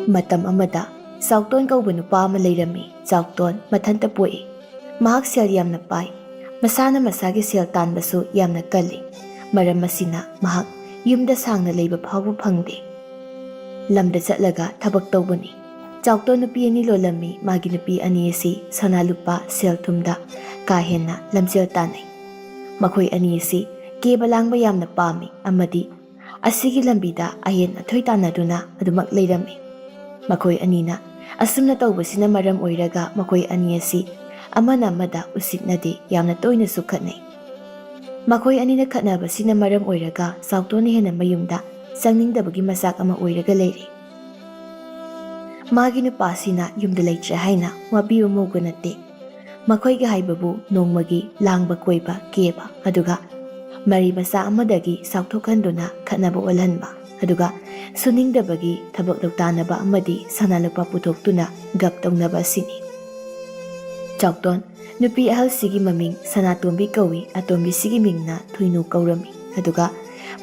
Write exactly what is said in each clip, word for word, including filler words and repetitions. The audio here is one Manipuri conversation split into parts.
ꯃꯇꯝ ꯑꯃꯗ ꯆꯥꯎꯇꯣꯟ ꯀꯧꯕ ꯅꯨꯄꯥ ꯑꯃ ꯂꯩꯔꯝꯃꯤ꯫ ꯆꯥꯎꯇꯣꯟ ꯃꯊꯟꯇ ꯄꯣꯛꯏ꯫ ꯃꯍꯥꯛ ꯁꯦꯜ ꯌꯥꯝꯅ ꯄꯥꯏ꯫ ꯃꯁꯥꯅ ꯃꯁꯥꯒꯤ ꯁꯦꯜ ꯇꯥꯟꯕꯁꯨ ꯌꯥꯝꯅ ꯀꯜꯂꯤ꯫ ꯃꯔꯝ ꯑꯁꯤꯅ ꯃꯍꯥꯛ ꯌꯨꯝꯗ ꯁꯥꯡꯅ ꯂꯩꯕ ꯐꯥꯎꯕ ꯐꯪꯗꯦ꯫ ꯂꯝꯗ ꯆꯠꯂꯒ ꯊꯕꯛ ꯇꯧꯕꯅꯤ꯫ ꯆꯥꯎꯇꯣꯟ ꯅꯨꯄꯤ ꯑꯅꯤ ꯂꯣꯜꯂꯝꯃꯤ꯫ ꯃꯥꯒꯤ ꯅꯨꯄꯤ ꯑꯅꯤ ꯑꯁꯤ ꯁꯅꯥ ꯂꯨꯄꯥ, ꯁꯦꯜ ꯊꯨꯝꯗ ꯀꯥ ꯍꯦꯟꯅ ꯂꯝꯖꯦꯜ ꯇꯥꯟꯅꯩ꯫ ꯃꯈꯣꯏ ꯑꯅꯤ ꯑꯁꯤ ꯀꯦꯕ ꯂꯥꯡꯕ ꯌꯥꯝꯅ ꯄꯥꯝꯃꯤ ꯑꯃꯗꯤ ꯑꯁꯤꯒꯤ ꯂꯝꯕꯤꯗ ꯑꯍꯦꯟ ꯑꯊꯣꯏ ꯇꯥꯟꯅꯗꯨꯅ ꯑꯗꯨꯃꯛ ꯂꯩꯔꯝꯃꯤ꯫ ꯃꯈꯣꯏ ꯑꯅꯤꯅ ꯑꯁꯨꯝꯅ ꯇꯧꯕꯁꯤꯅ ꯃꯔꯝ ꯑꯣꯏꯔꯒ ꯃꯈꯣꯏ ꯑꯅꯤ ꯑꯁꯤ ꯑꯃꯅ ꯑꯃꯗ ꯎꯁꯤꯠꯅꯗꯦ, ꯌꯥꯝꯅ ꯇꯣꯏꯅꯁꯨ ꯈꯠꯅꯩ꯫ ꯃꯈꯣꯏ ꯑꯅꯤꯅ ꯈꯠꯅꯕꯁꯤꯅ ꯃꯔꯝ ꯑꯣꯏꯔꯒ ꯆꯥꯎꯇꯣꯟꯅ ꯍꯦꯟꯅ ꯃꯌꯨꯝꯗ ꯆꯪꯅꯤꯡꯗꯕꯒꯤ ꯃꯆꯥꯛ ꯑꯃ ꯑꯣꯏꯔꯒ ꯂꯩꯔꯤ꯫ ꯃꯥꯒꯤ ꯅꯨꯄꯥꯁꯤꯅ ꯌꯨꯝꯗ ꯂꯩꯇ꯭ꯔꯦ ꯍꯥꯏꯅ ꯋꯥꯕꯤꯕ ꯃꯧꯒ ꯅꯠꯇꯦ꯫ ꯃꯈꯣꯏꯒꯤ ꯍꯥꯏꯕꯕꯨ ꯅꯣꯡꯃꯒꯤ ꯂꯥꯡꯕ ꯀꯣꯏꯕ ꯀꯦꯕ, ꯑꯗꯨꯒ ꯃꯔꯤ ꯃꯆꯥ ꯑꯃꯗꯒꯤ ꯆꯥꯎꯊꯣꯛꯍꯟꯗꯨꯅ ꯈꯠꯅꯕ ꯑꯣꯜꯍꯟꯕ, ꯑꯗꯨꯒ ꯁꯨꯅꯤꯡꯗꯕꯒꯤ ꯊꯕꯛ ꯂꯧꯇꯥꯅꯕ ꯑꯃꯗꯤ ꯁꯅꯥ ꯂꯨꯄꯥ ꯄꯨꯊꯣꯛꯇꯨꯅ ꯒꯞ ꯇꯧꯅꯕ ꯑꯁꯤꯅꯤ꯫ ꯆꯥꯎꯇꯣꯟ ꯅꯨꯄꯤ ꯑꯍꯜꯁꯤꯒꯤ ꯃꯃꯤꯡ ꯁꯅꯥꯇꯣꯝꯕꯤ ꯀꯧꯏ꯫ ꯑꯇꯣꯝꯕꯤꯁꯤꯒꯤ ꯃꯤꯡꯅ ꯊꯣꯏꯅꯨ ꯀꯧꯔꯝꯃꯤ꯫ ꯑꯗꯨꯒ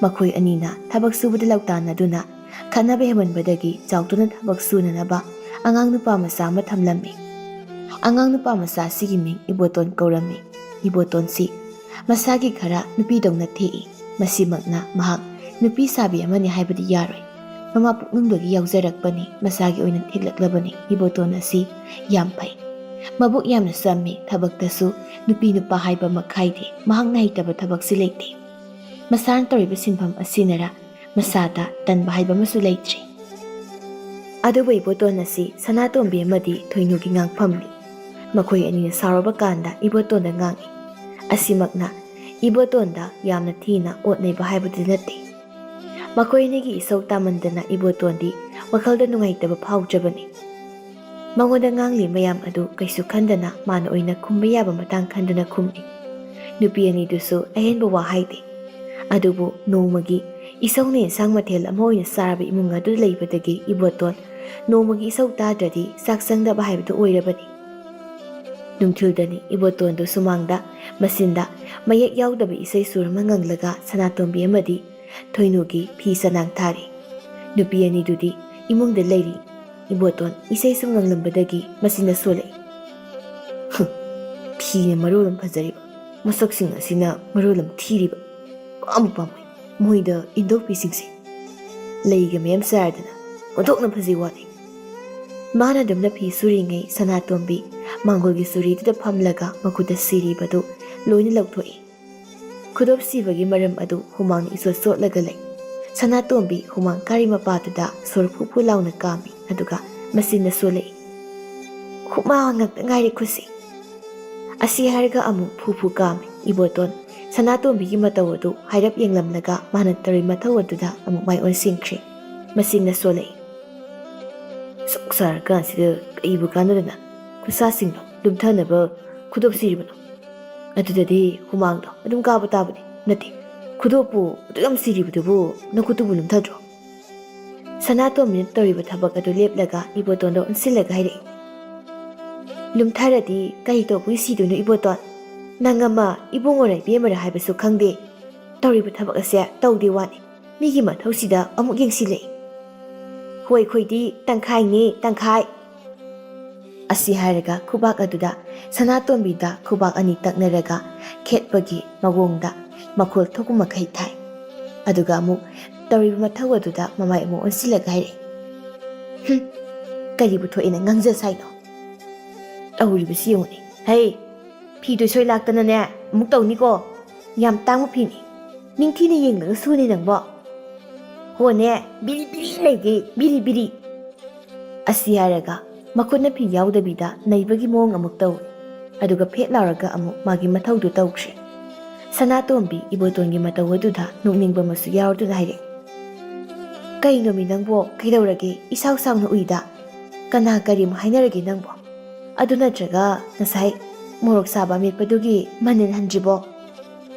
ꯃꯈꯣꯏ ꯑꯅꯤꯅ ꯊꯕꯛ ꯁꯨꯕꯗ ꯂꯧꯇꯥꯅꯗꯨꯅ ꯈꯠꯅꯕ ꯍꯦꯟꯃꯟꯕꯗꯒꯤ ꯆꯥꯎꯇꯣꯟꯅ ꯊꯕꯛ ꯁꯨꯅꯅꯕ ꯑꯉꯥꯡ ꯅꯨꯄꯥ ꯃꯆꯥ ꯑꯃ ꯊꯝꯂꯝꯃꯤ꯫ ꯑꯉꯥꯡ ꯅꯨꯄꯥ ꯃꯆꯥ ꯑꯁꯤꯒꯤ ꯃꯤꯡ ꯏꯕꯣꯇꯣꯟ ꯀꯧꯔꯝꯃꯤ꯫ ꯏꯕꯣꯇꯣꯟꯁꯤ ꯃꯁꯥꯒꯤ ꯈꯔ ꯅꯨꯄꯤꯗꯧꯅ ꯊꯦꯛꯏ꯫ ꯃꯁꯤꯃꯛꯅ ꯃꯍꯥꯛ ꯅꯨꯄꯤ ꯁꯥꯕꯤ ꯑꯃꯅꯤ ꯍꯥꯏꯕꯗꯤ ꯌꯥꯔꯣꯏ꯫ ꯃꯃꯥ ꯄꯨꯛꯅꯨꯡꯗꯒꯤ ꯌꯥꯎꯖꯔꯛꯄꯅꯤ, ꯃꯁꯥꯒꯤ ꯑꯣꯏꯅ ꯊꯦꯛꯂꯛꯂꯕꯅꯤ꯫ ꯏꯕꯣꯇꯣꯟ ꯑꯁꯤ ꯌꯥꯝ ꯐꯩ꯫ ꯃꯕꯨꯛ ꯌꯥꯝꯅ ꯆꯝꯃꯤ꯫ ꯊꯕꯛꯇꯁꯨ ꯅꯨꯄꯤ ꯅꯨꯄꯥ ꯍꯥꯏꯕ ꯑꯃ ꯈꯥꯏꯗꯦ꯫ ꯃꯍꯥꯛꯅ ꯍꯩꯇꯕ ꯊꯕꯛꯁꯤ ꯂꯩꯇꯦ꯫ ꯃꯁꯥꯅ ꯇꯧꯔꯤꯕ ꯁꯤꯟꯐꯝ ꯑꯁꯤꯅꯔ ꯃꯁꯥꯗ ꯇꯟꯕ ꯍꯥꯏꯕ ꯑꯃꯁꯨ ꯂꯩꯇ꯭ꯔꯤ꯫ ꯑꯗꯨꯕꯨ ꯏꯕꯣꯇꯣꯟ ꯑꯁꯤ ꯁꯅꯥꯇꯣꯝꯕꯤ ꯑꯃꯗꯤ ꯊꯣꯏꯅꯨꯒꯤ ꯉꯥꯡꯐꯝꯅꯤ꯫ ꯃꯈꯣꯏ ꯑꯅꯤꯅ ꯁꯥꯎꯔꯕ ꯀꯥꯟꯗ ꯏꯕꯣꯇꯣꯟꯗ ꯉꯥꯡꯏ꯫ ꯑꯁꯤꯃꯛꯅ ꯏꯕꯣꯇꯣꯟꯗ ꯌꯥꯝꯅ ꯊꯤꯅ ꯑꯣꯠꯅꯩꯕ ꯍꯥꯏꯕꯗꯨ ꯅꯠꯇꯦ꯫ ꯃꯈꯣꯏ ꯑꯅꯤꯒꯤ ꯏꯁꯧ ꯇꯥꯃꯟꯗꯅ ꯏꯕꯣꯇꯣꯟꯗꯤ ꯋꯥꯈꯜꯗ ꯅꯨꯡꯉꯥꯏꯇꯕ ꯐꯥꯎꯗ꯭ꯔꯕꯅꯤ꯫ ꯃꯉꯣꯟꯗ ꯉꯥꯡꯂꯤ ꯃꯌꯥꯝ ꯑꯗꯨ ꯀꯩꯁꯨ ꯈꯟꯗꯅ ꯃꯥꯅ ꯑꯣꯏꯅ ꯈꯨꯝꯕ ꯌꯥꯕ ꯃꯇꯥꯡ ꯈꯟꯗꯨꯅ ꯈꯨꯝꯃꯤ꯫ ꯅꯨꯄꯤ ꯑꯅꯤꯗꯨꯁꯨ ꯑꯍꯦꯟꯕ ꯋꯥ ꯍꯥꯏꯗꯦ꯫ ꯑꯗꯨꯕꯨ ꯅꯣꯡꯃꯒꯤ ꯏꯁꯧꯅ ꯏꯟꯁꯥꯡ ꯃꯊꯦꯜ ꯑꯃ ꯑꯣꯏꯅ ꯆꯥꯔꯕ ꯏꯃꯨꯡ ꯑꯗꯨ ꯂꯩꯕꯗꯒꯤ ꯏꯕꯣꯇꯣꯟ ꯅꯣꯡꯃꯒꯤ ꯏꯁꯧ ꯇꯥꯗ꯭ꯔꯗꯤ ꯆꯥꯛ ꯆꯪꯗꯕ ꯍꯥꯏꯕꯗꯨ ꯑꯣꯏꯔꯕꯅꯤ꯫ ꯅꯨꯡꯊꯤꯜꯗꯅꯤ ꯏꯕꯣꯇꯣꯟꯗꯨ ꯁꯨꯃꯥꯡꯗ ꯃꯆꯤꯟꯗ ꯃꯌꯦꯛ ꯌꯥꯎꯗꯕ ꯏꯁꯩ ꯁꯨꯔ ꯑꯃ ꯉꯪꯂꯒ ꯁꯅꯥꯇꯣꯝꯕꯤ ꯑꯃꯗꯤ ꯊꯣꯏꯅꯨꯒꯤ ꯐꯤ ꯆꯅꯥꯡ ꯊꯥꯔꯤ꯫ ꯅꯨꯄꯤ ꯑꯅꯤꯗꯨꯗꯤ ꯏꯃꯨꯡꯗ ꯂꯩꯔꯤ꯫ ꯏꯕꯣꯇꯣꯟ ꯏꯁꯩ ꯁꯨꯝ ꯉꯪꯂꯝꯕꯗꯒꯤ ꯃꯆꯤꯟꯅ ꯁꯣꯜꯂꯛꯏ꯫ "ꯍꯨꯝ, ꯐꯤꯅ ꯃꯔꯣꯜ ꯑꯃ ꯐꯖꯔꯤꯕ, ꯃꯁꯛꯁꯤꯡ ꯑꯁꯤꯅ ꯃꯔꯣꯜ ꯑꯃ ꯊꯤꯔꯤꯕ꯫ ꯄꯥꯝꯕꯨ ꯄꯥꯝꯃꯣꯏ ꯃꯣꯏꯗ ꯏꯟꯗꯣꯛꯄꯤꯁꯤꯡꯁꯦ꯫ ꯂꯩꯒ ꯃꯌꯥꯝ ꯆꯥꯔꯗꯅ ꯑꯣꯟꯊꯣꯛꯅ ꯐꯖꯩ ꯋꯥꯅꯤ꯫" ꯃꯥꯅ ꯑꯗꯨꯝꯅ ꯐꯤ ꯁꯨꯔꯤꯉꯩ ꯁꯅꯥꯇꯣꯝꯕꯤ ꯃꯥꯡꯒꯣꯜꯒꯤ ꯆꯨꯔꯤꯗꯨꯗ ꯐꯝꯂꯒ ꯃꯈꯨꯠꯇ ꯁꯤꯔꯤꯕꯗꯨ ꯂꯣꯏꯅ ꯂꯧꯊꯣꯛꯏ꯫ ꯈꯨꯗꯣꯞ ꯁꯤꯕꯒꯤ ꯃꯔꯝ ꯑꯗꯨ ꯍꯨꯃꯥꯡꯅ ꯏꯆꯣꯠ ꯆꯣꯠꯂꯒ ꯂꯩ꯫ ꯁꯅꯥꯇꯣꯝꯕꯤ ꯍꯨꯃꯥꯡ ꯀꯥꯔꯤ ꯃꯄꯥꯗꯨꯗ ꯁꯣꯔ ꯐꯨ ꯐꯨ ꯂꯥꯎꯅ ꯀꯥꯝꯃꯤ, ꯑꯗꯨꯒ ꯃꯆꯤꯟꯅ ꯁꯣꯜꯂꯛꯏ꯫ "ꯍꯨꯃꯥꯡ ꯉꯥꯛꯇ ꯉꯥꯏꯔꯦ ꯈꯨꯠꯁꯤ꯫" ꯑꯁꯤ ꯍꯥꯏꯔꯒ ꯑꯃꯨꯛ ꯐꯨ ꯐꯨ ꯀꯥꯝꯃꯤ꯫ ꯏꯕꯣꯇꯣꯟ ꯁꯅꯥꯇꯣꯝꯕꯤꯒꯤ ꯃꯇꯧ ꯑꯗꯨ ꯍꯥꯏꯔꯞ ꯌꯦꯡꯂꯝꯂꯒ ꯃꯥꯅ ꯇꯧꯔꯤ ꯃꯊꯧ ꯑꯗꯨꯗ ꯑꯃꯨꯛ ꯃꯥꯏ ꯑꯣꯟꯁꯤꯟꯈ꯭ꯔꯦ꯫ ꯃꯆꯤꯟꯅ ꯁꯣꯜꯂꯛꯏ꯫ "ꯁꯨꯛ ꯁꯥꯔꯀꯥꯟꯁꯤꯗ ꯀꯩꯕꯨ ꯀꯥꯟꯅꯗꯅ ꯈꯨꯠꯁꯥꯁꯤꯡꯗꯣ ꯂꯨꯝꯊꯅꯕ ꯈꯨꯗꯣꯞ ꯁꯤꯔꯤꯕꯅꯣ? ꯑꯗꯨꯗꯗꯤ ꯍꯨꯃꯥꯡꯗꯣ ꯑꯗꯨꯝ ꯀꯥꯕ ꯇꯥꯕꯅꯤ꯫ ꯅꯠꯇꯦ, ꯈꯨꯗꯣꯞꯄꯨ ꯑꯗꯨ ꯌꯥꯝ ꯁꯤꯔꯤꯕꯗꯨꯕꯨ ꯅꯈꯨꯠꯇꯨꯕꯨ ꯂꯨꯝꯊꯗ꯭ꯔꯣ?" ꯁꯅꯥꯇꯣꯝꯕꯤꯅ ꯇꯧꯔꯤꯕ ꯊꯕꯛ ꯑꯗꯨ ꯂꯦꯞꯂꯒ ꯏꯕꯣꯇꯣꯟꯗ ꯑꯣꯟꯁꯤꯜꯂꯒ ꯍꯥꯏꯔꯛꯏ꯫ "ꯂꯨꯝꯊꯔꯗꯤ ꯀꯔꯤ ꯇꯧꯕꯒꯤ ꯁꯤꯗꯣꯏꯅꯣ ꯏꯕꯣꯇꯣꯟ? ꯅꯪ ꯑꯃ ꯏꯕꯨꯡꯉꯣꯔ ꯏꯕꯦꯝꯃꯔ ꯍꯥꯏꯕꯁꯨ ꯈꯪꯗꯦ꯫ ꯇꯧꯔꯤꯕ ꯊꯕꯛ ꯑꯁꯦ ꯇꯧꯗꯦ ꯋꯥꯅꯤ꯫ ꯃꯤꯒꯤ ꯃꯊꯧꯁꯤꯗ ꯑꯃꯨꯛ ꯌꯦꯡꯁꯤꯜꯂꯛꯏ꯫ ꯍꯣꯏ, ꯑꯩꯈꯣꯏꯗꯤ ꯇꯪꯈꯥꯏꯅꯦ, ꯇꯪꯈꯥꯏ꯫" ꯑꯁꯤ ꯍꯥꯏꯔꯒ ꯈꯨꯕꯥꯛ ꯑꯗꯨꯗ ꯁꯅꯥꯇꯣꯝꯕꯤꯗ ꯈꯨꯕꯥꯛ ꯑꯅꯤ ꯇꯛꯅꯔꯒ ꯈꯦꯠꯄꯒꯤ ꯃꯑꯣꯡꯗ ꯃꯈꯣꯜ ꯊꯣꯛꯄ ꯃꯈꯩ ꯊꯥꯏ꯫ ꯑꯗꯨꯒ ꯑꯃꯨꯛ ꯇꯧꯔꯤꯕ ꯃꯊꯧ ꯑꯗꯨꯗ ꯃꯃꯥꯏ ꯑꯃꯨꯛ ꯑꯣꯟꯁꯤꯜꯂꯒ ꯍꯥꯏꯔꯛꯏ꯫ "ꯍꯨꯝ, ꯀꯔꯤꯕꯨ ꯊꯣꯛꯑꯦꯅ ꯉꯥꯡꯖ ꯁꯥꯏꯅꯣ? ꯇꯧꯔꯤꯕꯁꯤ ꯌꯦꯡꯉꯨꯅꯦ꯫ ꯍꯩ, ꯐꯤꯗꯨ ꯁꯣꯏ ꯂꯥꯛꯇꯅꯅꯦ ꯑꯃꯨꯛ ꯇꯧꯅꯤꯀꯣ꯫ ꯌꯥꯝ ꯇꯥꯡꯕ ꯐꯤꯅꯤ꯫ ꯅꯤꯡꯊꯤꯅ ꯌꯦꯡꯂꯒ ꯁꯨꯅꯦ ꯅꯪꯕꯣ꯫ ꯍꯣꯅꯦ, ꯕꯤꯔꯤ ꯕꯤꯔꯤ ꯅꯩꯒꯦ, ꯕꯤꯔꯤ ꯕꯤꯔꯤ꯫" ꯑꯁꯤ ꯍꯥꯏꯔꯒ ꯃꯈꯨꯠꯅ ꯐꯤ ꯌꯥꯎꯗꯕꯤꯗ ꯅꯩꯕꯒꯤ ꯃꯑꯣꯡ ꯑꯃꯨꯛ ꯇꯧꯏ꯫ ꯑꯗꯨꯒ ꯐꯦꯠ ꯂꯥꯎꯔꯒ ꯑꯃꯨꯛ ꯃꯥꯒꯤ ꯃꯊꯧꯗꯨ ꯇꯧꯈ꯭ꯔꯦ꯫ ꯁꯅꯥꯇꯣꯝꯕꯤ ꯏꯕꯣꯇꯣꯟꯒꯤ ꯃꯇꯧ ꯑꯗꯨꯗ ꯅꯣꯛꯅꯤꯡꯕ ꯑꯃꯁꯨ ꯌꯥꯎꯗꯨꯅ ꯍꯥꯏꯔꯛꯏ꯫ "ꯀꯩꯅꯣꯃꯤ ꯅꯪꯕꯣ, ꯀꯩꯗꯧꯔꯒꯦ? ꯏꯁꯥꯎ ꯁꯥꯎꯅ ꯎꯏꯗ꯫ ꯀꯅꯥ ꯀꯔꯤ ꯑꯃꯨꯛ ꯍꯥꯏꯅꯔꯒꯦ ꯅꯪꯕꯣ? ꯑꯗꯨ ꯅꯠꯇ꯭ꯔꯒ ꯉꯁꯥꯏ ꯃꯣꯔꯣꯛ ꯁꯥꯕ ꯑꯃꯦꯠꯄꯗꯨꯒꯤ ꯃꯅꯤꯟ ꯍꯟꯗ꯭ꯔꯤꯕꯣ?"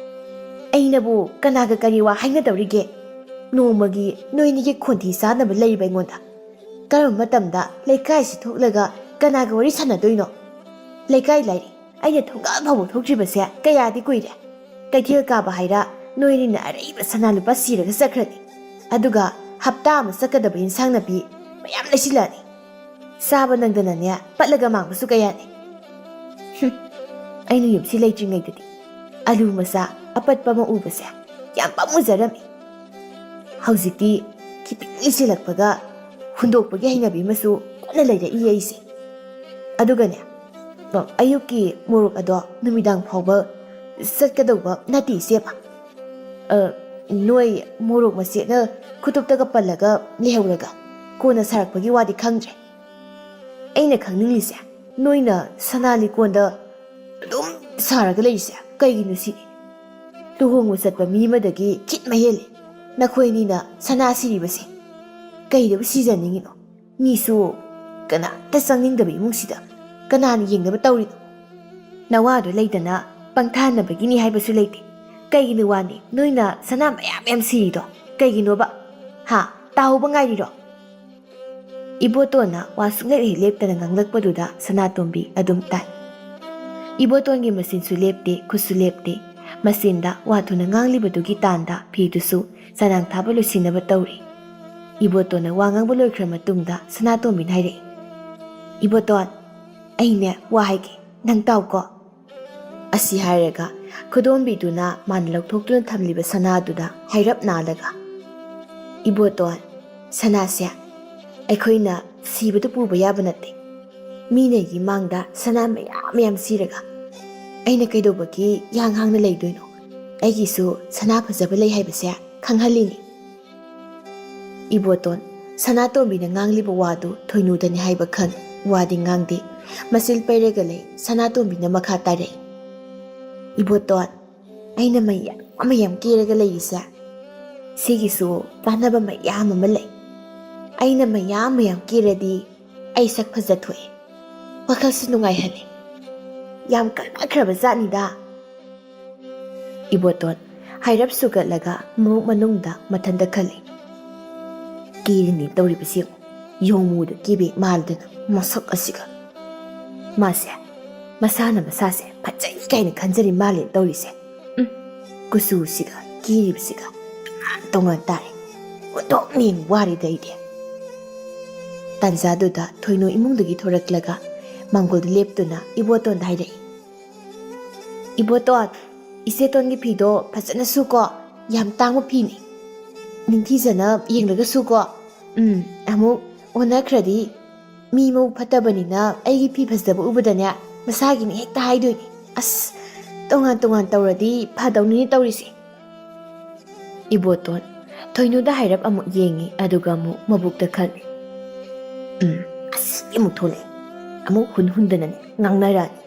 "ꯑꯩꯅꯕꯨ ꯀꯅꯥꯒ ꯀꯔꯤ ꯋꯥ ꯍꯥꯏꯅꯗꯧꯔꯤꯒꯦ? ꯅꯣꯡꯃꯒꯤ ꯅꯣꯏꯅꯤꯒꯤ ꯈꯣꯟꯊꯤ ꯆꯥꯅꯕ ꯂꯩꯔꯤꯕ ꯑꯩꯉꯣꯟꯗ꯫ ꯀꯔꯝꯕ ꯃꯇꯝꯗ ꯂꯩꯀꯥꯏꯁꯤ ꯊꯣꯛꯂꯒ ꯀꯅꯥꯒ ꯋꯥꯔꯤ ꯁꯥꯟꯅꯗꯣꯏꯅꯣ? ꯂꯩꯀꯥꯏ ꯂꯥꯏꯔꯤ ꯑꯩꯅ ꯊꯣꯡꯒꯥꯜ ꯐꯥꯎꯕ ꯊꯣꯛꯇ꯭ꯔꯤꯕꯁꯦ ꯀꯌꯥꯗꯤ ꯀꯨꯏꯔꯦ꯫ ꯀꯩꯊꯦꯜ ꯀꯥꯕ ꯍꯥꯏꯔ ꯅꯣꯏꯅꯤꯅ ꯑꯔꯩꯕ ꯁꯅꯥ ꯂꯨꯄꯥ ꯁꯤꯔꯒ ꯆꯠꯈ꯭ꯔꯅꯤ꯫ ꯑꯗꯨꯒ ꯍꯞꯇꯥ ꯑꯃ ꯆꯠꯀꯗꯕ ꯏꯟꯁꯥꯡ ꯅꯥꯄꯤ ꯃꯌꯥꯝ ꯂꯩꯁꯤꯜꯂꯛꯑꯅꯤ꯫ ꯆꯥꯕ ꯅꯪꯗꯅꯅꯦ ꯄꯠꯂꯒ ꯃꯥꯡꯕꯁꯨ ꯀꯌꯥꯅꯤ꯫ ꯍꯨꯝ, ꯑꯩꯅ ꯌꯨꯝꯁꯤ ꯂꯩꯇ꯭ꯔꯤꯉꯩꯗꯗꯤ ꯑꯂꯨ ꯃꯆꯥ ꯑꯄꯠꯄ ꯑꯃ ꯎꯕꯁꯦ ꯌꯥꯝ ꯄꯥꯝꯃꯨꯖꯔꯝꯃꯤ꯫ ꯍꯧꯖꯤꯛꯇꯤ ꯈꯤꯇꯪ ꯂꯤꯁꯤꯜꯂꯛꯄꯒ ꯍꯨꯟꯗꯣꯛꯄꯒꯤ ꯍꯩꯅꯕꯤ ꯑꯃꯁꯨ ꯀꯟꯅ ꯂꯩꯔꯛꯏ ꯑꯩꯁꯦ꯫ ꯑꯗꯨꯒꯅꯦ, ꯑꯌꯨꯛꯀꯤ ꯃꯣꯔꯣꯛ ꯑꯗꯣ ꯅꯨꯃꯤꯗꯥꯡ ꯐꯥꯎꯕ ꯆꯠꯀꯗꯧꯕ ꯅꯠꯇꯦ ꯏꯆꯦꯕ꯫ ꯑ, ꯅꯣꯏ ꯃꯣꯔꯣꯛ ꯃꯆꯦꯠꯅ ꯈꯨꯇꯨꯞꯇꯒ ꯄꯜꯂꯒ ꯂꯩꯍꯧꯔꯒ ꯀꯣꯟꯅ ꯁꯥꯔꯛꯄꯒꯤ ꯋꯥꯗꯤ ꯈꯪꯗ꯭ꯔꯦ꯫ ꯑꯩꯅ ꯈꯪꯅꯤꯡꯂꯤꯁꯦ, ꯅꯣꯏꯅ ꯁꯅꯥ ꯂꯤꯀꯣꯟꯗ ꯑꯗꯨꯝ ꯁꯥꯔꯒ ꯂꯩꯔꯤꯁꯦ ꯀꯩꯒꯤꯅꯣ ꯁꯤꯅꯤ? ꯂꯨꯍꯣꯡꯕ ꯆꯠꯄ ꯃꯤ ꯑꯃꯗꯒꯤ ꯈꯤꯠ ꯃꯍꯦꯜꯂꯤ꯫ ꯅꯈꯣꯏ ꯑꯅꯤꯅ ꯁꯅꯥ ꯁꯤꯔꯤꯕꯁꯦ ꯀꯩꯗꯕꯨ ꯁꯤꯖꯅꯤꯡꯉꯤꯅꯣ? ꯃꯤꯁꯨ ꯀꯅꯥꯝꯇ ꯆꯪꯅꯤꯡꯗꯕ ꯏꯃꯨꯡꯁꯤꯗ ꯀꯅꯥꯅ ꯌꯦꯡꯅꯕ ꯇꯧꯔꯤꯅꯣ? ꯅꯋꯥꯗꯣ ꯂꯩꯗꯅ ꯄꯪꯊꯥꯅꯕꯒꯤꯅꯤ ꯍꯥꯏꯕꯁꯨ ꯂꯩꯇꯦ꯫ ꯀꯩꯒꯤꯅꯣ ꯋꯥꯅꯤ ꯅꯣꯏꯅ ꯁꯅꯥ ꯃꯌꯥꯝ ꯃꯌꯥꯝ ꯁꯤꯔꯤꯗꯣ? ꯀꯩꯒꯤꯅꯣꯕ? ꯍꯥ? ꯇꯥꯍꯧꯕ ꯉꯥꯏꯔꯤꯔꯣ? ꯏꯕꯣꯇꯣꯟꯅ ꯋꯥ ꯁꯨꯡꯂꯦꯞ ꯍꯦꯛ ꯂꯦꯞꯇꯅ ꯉꯥꯡꯂꯛꯄꯗꯨꯗ ꯁꯅꯥꯇꯣꯝꯕꯤ ꯑꯗꯨꯝ ꯇꯥꯏ꯫ ꯏꯕꯣꯇꯣꯟꯒꯤ ꯃꯆꯤꯟꯁꯨ ꯂꯦꯞꯇꯦ, ꯈꯨꯠꯁꯨ ꯂꯦꯞꯇꯦ꯫ ꯃꯆꯤꯟꯗ ꯋꯥ ꯊꯨꯅ ꯉꯥꯡꯂꯤꯕꯗꯨꯒꯤ ꯇꯥꯟꯗ ꯐꯤꯗꯨꯁꯨ ꯆꯅꯥꯡ ꯊꯥꯕ ꯂꯣꯏꯁꯤꯟꯅꯕ ꯇꯧꯔꯤ꯫ ꯏꯕꯣꯇꯣꯟꯅ ꯋꯥ ꯉꯥꯡꯕ ꯂꯣꯏꯈ꯭ꯔ ꯃꯇꯨꯡꯗ ꯁꯅꯥꯇꯣꯝꯕꯤꯅ ꯍꯥꯏꯔꯛꯏ, "ꯏꯕꯣꯇꯣꯟ, ꯑꯩꯅꯦ ꯋꯥ ꯍꯥꯏꯒꯦ, ꯅꯪ ꯇꯥꯎꯀꯣ꯫" ꯑꯁꯤ ꯍꯥꯏꯔꯒ ꯈꯨꯗꯣꯝꯕꯤꯗꯨꯅ ꯃꯥꯅ ꯂꯧꯊꯣꯛꯇꯨꯅ ꯊꯝꯂꯤꯕ ꯁꯅꯥꯗꯨꯗ ꯍꯥꯏꯔꯞ ꯅꯥꯜꯂꯒ, "ꯏꯕꯣꯇꯣꯟ, ꯁꯅꯥꯁꯦ ꯑꯩꯈꯣꯏꯅ ꯁꯤꯕꯗ ꯄꯨꯕ ꯌꯥꯕ ꯅꯠꯇꯦ꯫ ꯃꯤꯅ ꯑꯩꯒꯤ ꯃꯥꯡꯗ ꯁꯅꯥ ꯃꯌꯥꯝ ꯃꯌꯥꯝ ꯁꯤꯔꯒ ꯑꯩꯅ ꯀꯩꯗꯧꯕꯒꯤ ꯌꯥꯡ ꯍꯥꯡꯅ ꯂꯩꯗꯣꯏꯅꯣ? ꯑꯩꯒꯤꯁꯨ ꯁꯅꯥ ꯐꯖꯕ ꯂꯩ ꯍꯥꯏꯕꯁꯦ ꯈꯪꯍꯜꯂꯤꯅꯤ꯫" ꯏꯕꯣꯇꯣꯟ, ꯁꯅꯥꯇꯣꯝꯕꯤꯅ ꯉꯥꯡꯂꯤꯕ ꯋꯥꯗꯨ ꯊꯣꯏꯅꯨꯗꯅꯤ ꯍꯥꯏꯕ ꯈꯪ, ꯋꯥꯗꯤ ꯉꯥꯡꯗꯦ꯫ ꯃꯆꯤꯜ ꯄꯩꯔꯒ ꯂꯩ꯫ ꯁꯅꯥꯇꯣꯝꯕꯤꯅ ꯃꯈꯥ ꯇꯥꯔꯛꯏ, "ꯏꯕꯣꯇꯣꯟ, ꯑꯩꯅ ꯃꯌꯥꯝ ꯃꯌꯥꯝ ꯀꯦꯔꯒ ꯂꯩꯔꯤꯁꯦ, ꯁꯤꯒꯤꯁꯨ ꯀꯥꯟꯅꯕ ꯃꯌꯥꯝ ꯑꯃ ꯂꯩ꯫ ꯑꯩꯅ ꯃꯌꯥꯝ ꯃꯌꯥꯝ ꯀꯦꯔꯗꯤ ꯑꯩ ꯁꯛ ꯐꯖꯊꯣꯛꯑꯦ, ꯋꯥꯈꯜꯁꯨ ꯅꯨꯡꯉꯥꯏꯍꯜꯂꯦ꯫ ꯌꯥꯝ ꯀꯥꯟꯅꯈ꯭ꯔꯕ ꯖꯥꯠꯅꯤꯗ꯫" ꯏꯕꯣꯇꯣꯟ ꯍꯥꯏꯔꯞ ꯁꯨꯒꯠꯂꯒ ꯃꯕꯨꯛ ꯃꯅꯨꯡꯗ ꯃꯊꯟꯇ ꯈꯜꯂꯤ, "ꯀꯦꯔꯤꯅꯤ ꯇꯧꯔꯤꯕꯁꯤ ꯌꯦꯡꯉꯨ, ꯌꯣꯡꯃꯨꯗ ꯀꯦꯕꯤ ꯃꯥꯜꯗꯅ ꯃꯁꯛ ꯑꯁꯤꯒ꯫ ꯃꯥꯁꯦ ꯃꯁꯥꯅ ꯃꯁꯥꯁꯦ ꯐꯖꯩ ꯀꯥꯏꯅ ꯈꯟꯖꯔꯤ ꯃꯥꯜꯂꯦ ꯇꯧꯔꯤꯁꯦ꯫ ꯎꯝ, ꯀꯨꯆꯨꯁꯤꯒ ꯀꯦꯔꯤꯕꯁꯤꯒ ꯇꯣꯉꯥꯟ ꯇꯥꯔꯦ꯫ ꯑꯣꯟꯊꯣꯛꯅ ꯌꯦꯡ ꯋꯥꯔꯦꯗ ꯑꯩꯗꯤ꯫" ꯇꯥꯟꯖꯥꯗꯨꯗ ꯊꯣꯏꯅꯨ ꯏꯃꯨꯡꯗꯒꯤ ꯊꯣꯔꯛꯂꯒ ꯃꯥꯡꯒꯣꯜꯗ ꯂꯦꯞꯇꯨꯅ ꯏꯕꯣꯇꯣꯟꯗ ꯍꯥꯏꯔꯛꯏ, "ꯏꯕꯣꯇꯣꯟ, ꯏꯆꯦꯇꯣꯟꯒꯤ ꯐꯤꯗꯣ ꯐꯖꯅ ꯁꯨꯀꯣ, ꯌꯥꯝ ꯇꯥꯡꯕ ꯐꯤꯅꯤ꯫ ꯅꯤꯡꯊꯤꯖꯅ ꯌꯦꯡꯂꯒ ꯁꯨꯀꯣ꯫ ꯎꯝ, ꯑꯃꯨꯛ ꯑꯣꯟꯅꯈ꯭ꯔꯗꯤ ꯃꯤ ꯃꯕꯨꯛ ꯐꯠꯇꯕꯅꯤꯅ ꯑꯩꯒꯤ ꯐꯤ ꯐꯖꯕ ꯎꯕꯗꯅꯦ ꯃꯁꯥꯒꯤꯅꯤ ꯍꯦꯛꯇ ꯍꯥꯏꯗꯣꯏꯅꯤ꯫ ꯑꯁ, ꯇꯣꯉꯥꯟ ꯇꯣꯉꯥꯟ ꯇꯧꯔꯗꯤ ꯐꯗꯧꯅꯤꯅꯦ ꯇꯧꯔꯤꯁꯦ꯫" ꯏꯕꯣꯇꯣꯟ ꯊꯣꯏꯅꯨꯗ ꯍꯥꯏꯔꯞ ꯑꯃꯨꯛ ꯌꯦꯡꯉꯤ, ꯑꯗꯨꯒ ꯑꯃꯨꯛ ꯃꯕꯨꯛꯇ ꯈꯜꯂꯤ, "ꯎꯝ, ꯑꯁ, ꯑꯃꯨꯛ ꯊꯣꯛꯂꯛꯑꯦ꯫ ꯑꯃꯨꯛ ꯍꯨꯟ ꯍꯨꯟꯗꯅꯅꯦ ꯉꯥꯡꯅꯔꯛꯑꯅꯤ꯫"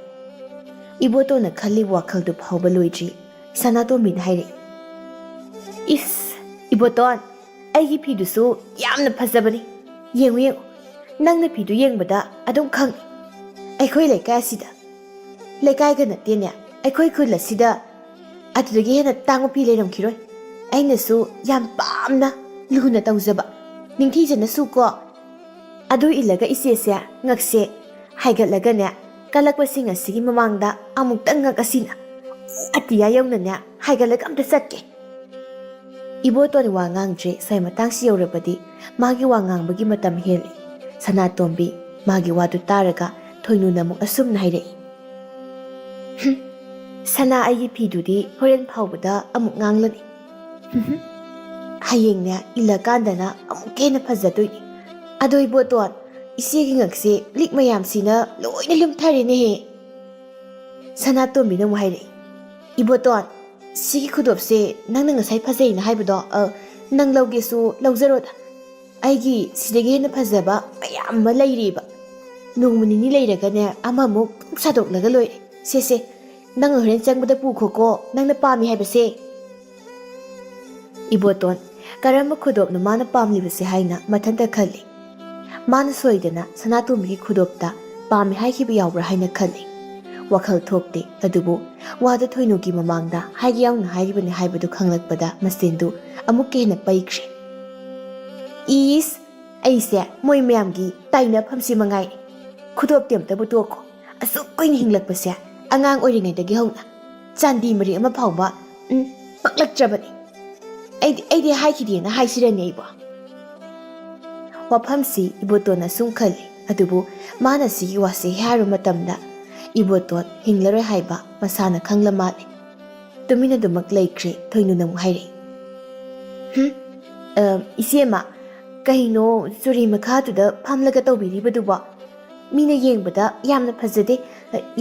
ꯏꯕꯣꯇꯣꯟꯅ ꯈꯜꯂꯤꯕ ꯋꯥꯈꯜꯗꯨ ꯐꯥꯎꯕ ꯂꯣꯏꯗ꯭ꯔꯤ, ꯁꯅꯥꯇꯣꯝꯕꯤꯅ ꯍꯥꯏꯔꯛꯏ, "ꯏꯁ, ꯏꯕꯣꯇꯣꯟ, ꯑꯩꯒꯤ ꯐꯤꯗꯨꯁꯨ ꯌꯥꯝꯅ ꯐꯖꯕꯅꯤ꯫ ꯌꯦꯡꯉꯨ, ꯌꯦꯡꯉꯨ, ꯅꯪꯅ ꯐꯤꯗꯨ ꯌꯦꯡꯕꯗ ꯑꯗꯨꯝ ꯈꯪꯉꯤ꯫ ꯑꯩꯈꯣꯏ ꯂꯩꯀꯥꯏ ꯑꯁꯤꯗ, ꯂꯩꯀꯥꯏꯒ ꯅꯠꯇꯦꯅꯦ, ꯑꯩꯈꯣꯏ ꯈꯨꯜ ꯑꯁꯤꯗ ꯑꯗꯨꯗꯒꯤ ꯍꯦꯟꯅ ꯇꯥꯡꯕ ꯐꯤ ꯂꯩꯔꯝꯈꯤꯔꯣꯏ꯫ ꯑꯩꯅꯁꯨ ꯌꯥꯝ ꯄꯥꯝꯅ ꯂꯨꯅ ꯇꯧꯖꯕ, ꯅꯤꯡꯊꯤꯖꯅꯁꯨꯀꯣ꯫ ꯑꯗꯨ ꯏꯜꯂꯒ ꯏꯆꯦꯁꯦ ꯉꯛꯁꯦ ꯍꯥꯏꯒꯠꯂꯒꯅꯦ, ꯀꯜꯂꯛꯄꯁꯤꯡ ꯑꯁꯤꯒꯤ ꯃꯃꯥꯡꯗ ꯑꯃꯨꯛꯇꯪ ꯉꯛ ꯑꯁꯤꯅ ꯑꯇꯤꯌꯥ ꯌꯧꯅꯅꯦ ꯍꯥꯏꯒꯠꯂꯒ ꯑꯝꯇ ꯆꯠꯀꯦ꯫" ꯏꯕꯣꯇꯣꯟ ꯋꯥ ꯉꯥꯡꯗ꯭ꯔꯦ꯫ ꯁ꯭ꯋꯥꯏ ꯃꯇꯥꯡꯁꯤ ꯌꯧꯔꯕꯗꯤ ꯃꯥꯒꯤ ꯋꯥ ꯉꯥꯡꯕꯒꯤ ꯃꯇꯝ ꯍꯦꯜꯂꯤ꯫ ꯁꯅꯥꯇꯣꯝꯕꯤ ꯃꯥꯒꯤ ꯋꯥꯗꯨ ꯇꯥꯔꯒ ꯊꯣꯏꯅꯨꯅ ꯑꯃꯨꯛ ꯑꯁꯨꯝꯅ ꯍꯥꯏꯔꯛꯏ, "ꯍꯨꯝ, ꯁꯅꯥ, ꯑꯩꯒꯤ ꯐꯤꯗꯨꯗꯤ ꯍꯣꯔꯦꯟ ꯐꯥꯎꯕꯗ ꯑꯃꯨꯛ ꯉꯥꯡꯂꯅꯤ꯫ ꯍꯨꯝ, ꯍꯌꯦꯡꯅꯦ ꯏꯜꯂꯀꯥꯟꯗꯅ ꯑꯃꯨꯛꯀ ꯍꯦꯟꯅ ꯐꯖꯗꯣꯏꯅꯤ꯫ ꯑꯗꯣ ꯏꯕꯣꯇꯣꯟ, ꯏꯆꯦꯒꯤ ꯉꯛꯁꯦ ꯂꯤꯛ ꯃꯌꯥꯝꯁꯤꯅ ꯂꯣꯏꯅ ꯂꯨꯝꯊꯔꯦꯅꯦꯍꯦ꯫" ꯁꯅꯥꯇꯣꯝꯕꯤꯅ ꯑꯃꯨꯛ ꯍꯥꯏꯔꯛꯏ, "ꯏꯕꯣꯇꯣꯟ, ꯁꯤꯒꯤ ꯈꯨꯗꯣꯞꯁꯦ ꯅꯪꯅ ꯉꯁꯥꯏ ꯐꯖꯩꯅ ꯍꯥꯏꯕꯗꯣ, ꯑ, ꯅꯪ ꯂꯧꯒꯦꯁꯨ ꯂꯧꯖꯔꯣꯗ꯫ ꯑꯩꯒꯤ ꯁꯤꯗꯒꯤ ꯍꯦꯟꯅ ꯐꯖꯕ ꯃꯌꯥꯝ ꯑꯃ ꯂꯩꯔꯤꯕ꯫ ꯅꯣꯡꯃ ꯅꯤꯅꯤ ꯂꯩꯔꯒꯅꯦ ꯑꯃꯃꯨꯛ ꯁꯥꯗꯣꯛꯂꯒ ꯂꯣꯏꯔꯦ꯫ ꯁꯦ, ꯁꯦ, ꯅꯪ ꯍꯣꯔꯦꯟ ꯆꯪꯕꯗ ꯄꯨꯈꯣꯀꯣ, ꯅꯪꯅ ꯄꯥꯝꯃꯤ ꯍꯥꯏꯕꯁꯦ꯫" ꯏꯕꯣꯇꯣꯟ ꯀꯔꯝꯕ ꯈꯨꯗꯣꯞꯅꯣ ꯃꯥꯅ ꯄꯥꯝꯂꯤꯕꯁꯦ ꯍꯥꯏꯅ ꯃꯊꯟꯇ ꯈꯜꯂꯤ꯫ ꯃꯥꯅ ꯁꯣꯏꯗꯅ ꯁꯅꯥꯇꯣꯝꯕꯤꯒꯤ ꯈꯨꯗꯣꯞꯇ ꯄꯥꯝꯃꯤ ꯍꯥꯏꯈꯤꯕ ꯌꯥꯎꯕ꯭ꯔꯥ ꯍꯥꯏꯅ ꯈꯜꯂꯤ꯫ ꯋꯥꯈꯜ ꯊꯣꯛꯇꯦ, ꯑꯗꯨꯕꯨ ꯋꯥꯗꯨ ꯊꯣꯏꯅꯨꯒꯤ ꯃꯃꯥꯡꯗ ꯍꯥꯏꯒꯦ ꯌꯥꯎꯅ ꯍꯥꯏꯔꯤꯕꯅꯤ ꯍꯥꯏꯕꯗꯨ ꯈꯪꯂꯛꯄꯗ ꯃꯆꯤꯟꯗꯨ ꯑꯃꯨꯛꯀ ꯍꯦꯟꯅ ꯄꯩꯈ꯭ꯔꯦ꯫ "ꯏꯁ, ꯑꯩꯁꯦ ꯃꯣꯏ ꯃꯌꯥꯝꯒꯤ ꯇꯥꯏꯅꯐꯝꯁꯤ ꯃꯉꯥꯏ꯫ ꯈꯨꯗꯣꯞꯇꯤ ꯑꯝꯇꯕꯨ ꯇꯣꯛꯈꯣ꯫ ꯑꯁꯨꯛ ꯀꯨꯏꯅ ꯍꯤꯡꯂꯛꯄꯁꯦ ꯑꯉꯥꯡ ꯑꯣꯏꯔꯤꯉꯩꯗꯒꯤ ꯍꯧꯅ ꯆꯥꯟꯗꯤ ꯃꯔꯤ ꯑꯃ ꯐꯥꯎꯕ, ꯎꯝ, ꯄꯛꯂꯛꯇ꯭ꯔꯕꯅꯤ꯫ ꯑꯩꯗꯤ, ꯑꯩꯗꯤ ꯍꯥꯏꯈꯤꯗꯦꯅ ꯍꯥꯏꯁꯤꯔꯅꯦ ꯑꯩꯕꯣ?" ꯋꯥꯐꯝꯁꯤ ꯏꯕꯣꯇꯣꯟꯅ ꯁꯨꯝ ꯈꯜꯂꯤ꯫ ꯑꯗꯨꯕꯨ ꯃꯥꯅ ꯁꯤꯒꯤ ꯋꯥꯁꯦ ꯍꯥꯏꯔꯨ ꯃꯇꯝꯗ ꯏꯕꯣꯇꯣꯟ ꯍꯤꯡꯂꯔꯣꯏ ꯍꯥꯏꯕ ꯃꯁꯥꯅ ꯈꯪꯂ ꯃꯥꯜꯂꯦ꯫ ꯇꯨꯃꯤꯟꯅꯗꯨꯃꯛ ꯂꯩꯈ꯭ꯔꯦ꯫ ꯊꯣꯏꯅꯨꯅ ꯑꯃꯨꯛ ꯍꯥꯏꯔꯛꯏ, "ꯍꯨꯝ? ꯑ, ꯏꯆꯦꯃ, ꯀꯩꯅꯣ ꯆꯨꯔꯤ ꯃꯈꯥꯗꯨꯗ ꯐꯝꯂꯒ ꯇꯧꯕꯤꯔꯤꯕꯗꯨꯕꯣ? ꯃꯤꯅ ꯌꯦꯡꯕꯗ ꯌꯥꯝꯅ ꯐꯖꯗꯦ꯫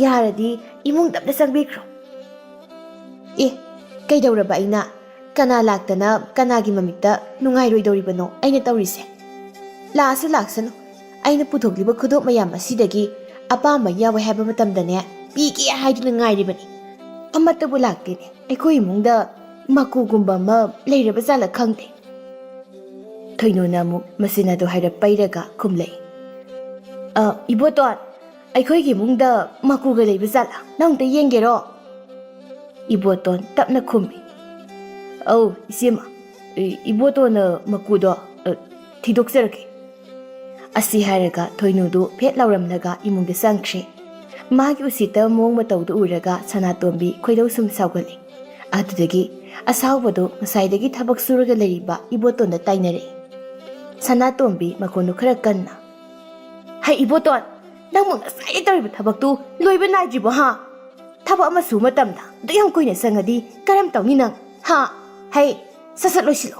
ꯌꯥꯔꯗꯤ ꯏꯃꯨꯡꯗ ꯑꯝꯇ ꯆꯪꯕꯤꯈ꯭ꯔꯣ꯫" "ꯑꯦ, ꯀꯩꯗꯧꯔꯕ ꯑꯩꯅ? ꯀꯅꯥ ꯂꯥꯛꯇꯅ ꯀꯅꯥꯒꯤ ꯃꯃꯤꯠꯇ ꯅꯨꯡꯉꯥꯏꯔꯣꯏꯗꯧꯔꯤꯕꯅꯣ ꯑꯩꯅ ꯇꯧꯔꯤꯁꯦ? ꯂꯥꯛꯑꯁꯨ ꯂꯥꯛꯁꯅꯨ, ꯑꯩꯅ ꯄꯨꯊꯣꯛꯂꯤꯕ ꯈꯨꯗꯣꯞ ꯃꯌꯥꯝ ꯑꯁꯤꯗꯒꯤ ꯑꯄꯥꯝꯕ ꯌꯥꯎꯋꯦ ꯍꯥꯏꯕ ꯃꯇꯝꯗꯅꯦ ꯄꯤꯒꯦ ꯍꯥꯏꯗꯨꯅ ꯉꯥꯏꯔꯤꯕꯅꯤ꯫ ꯑꯃꯠꯇꯕꯨ ꯂꯥꯛꯇꯦꯅꯦ꯫ ꯑꯩꯈꯣꯏ ꯏꯃꯨꯡꯗ ꯃꯀꯨꯒꯨꯝꯕ ꯑꯃ ꯂꯩꯔꯕ ꯖꯥꯠꯂ ꯈꯪꯗꯦ꯫" ꯊꯣꯏꯅꯨꯅ ꯑꯃꯨꯛ ꯃꯆꯤꯟ ꯑꯗꯨ ꯍꯥꯏꯔꯞ ꯄꯩꯔꯒ ꯈꯨꯝꯂꯛꯏ, "ꯑ, ꯏꯕꯣꯇꯣꯟ, ꯑꯩꯈꯣꯏꯒꯤ ꯏꯃꯨꯡꯗ ꯃꯀꯨꯒ ꯂꯩꯕ ꯖꯥꯠꯂ? ꯅꯪ ꯑꯝꯇ ꯌꯦꯡꯒꯦꯔꯣ?" ꯏꯕꯣꯇꯣꯟ ꯇꯞꯅ ꯈꯨꯝꯃꯤ, "ꯑꯧ, ꯏꯆꯦꯃ, ꯏ-, ꯏꯕꯣꯇꯣꯟꯅ ꯃꯀꯨꯗꯣ, ꯑ, ꯊꯤꯗꯣꯛꯆꯔꯛꯀꯦ꯫" ꯑꯁꯤ ꯍꯥꯏꯔꯒ ꯊꯣꯏꯅꯨꯗꯨ ꯐꯦꯠ ꯂꯥꯎꯔꯝꯂꯒ ꯏꯃꯨꯡꯗ ꯆꯪꯈ꯭ꯔꯦ꯫ ꯃꯥꯒꯤ ꯎꯁꯤꯠꯇꯕ ꯃꯑꯣꯡ ꯃꯇꯧꯗꯨ ꯎꯔꯒ ꯁꯅꯥꯇꯣꯝꯕꯤ ꯈꯣꯏꯗꯧ ꯁꯨꯝ ꯁꯥꯎꯒꯠꯂꯤ꯫ ꯑꯗꯨꯗꯒꯤ ꯑꯁꯥꯎꯕꯗꯨ ꯉꯁꯥꯏꯗꯒꯤ ꯊꯕꯛ ꯁꯨꯔꯒ ꯂꯩꯔꯤꯕ ꯏꯕꯣꯇꯣꯟꯗ ꯇꯥꯏꯅꯔꯛꯏ꯫ ꯁꯅꯥꯇꯣꯝꯕꯤ ꯃꯈꯣꯟꯗꯨ ꯈꯔ ꯀꯟꯅ, "ꯍꯩ ꯏꯕꯣꯇꯣꯟ, ꯅꯪꯕꯨ ꯉꯁꯥꯏꯗꯩ ꯇꯧꯔꯤꯕ ꯊꯕꯛꯇꯨ ꯂꯣꯏꯕ ꯅꯥꯏꯗ꯭ꯔꯤꯕꯣ ꯍꯥ? ꯊꯕꯛ ꯑꯃ ꯁꯨꯕ ꯃꯇꯝꯗ ꯑꯗꯨꯛ ꯌꯥꯝ ꯀꯨꯏꯅ ꯆꯪꯉꯗꯤ ꯀꯔꯝ ꯇꯧꯅꯤ ꯅꯪ? ꯍꯥ? ꯍꯩ, ꯁꯠ ꯁꯠ ꯂꯣꯏꯁꯤꯜꯂꯣ꯫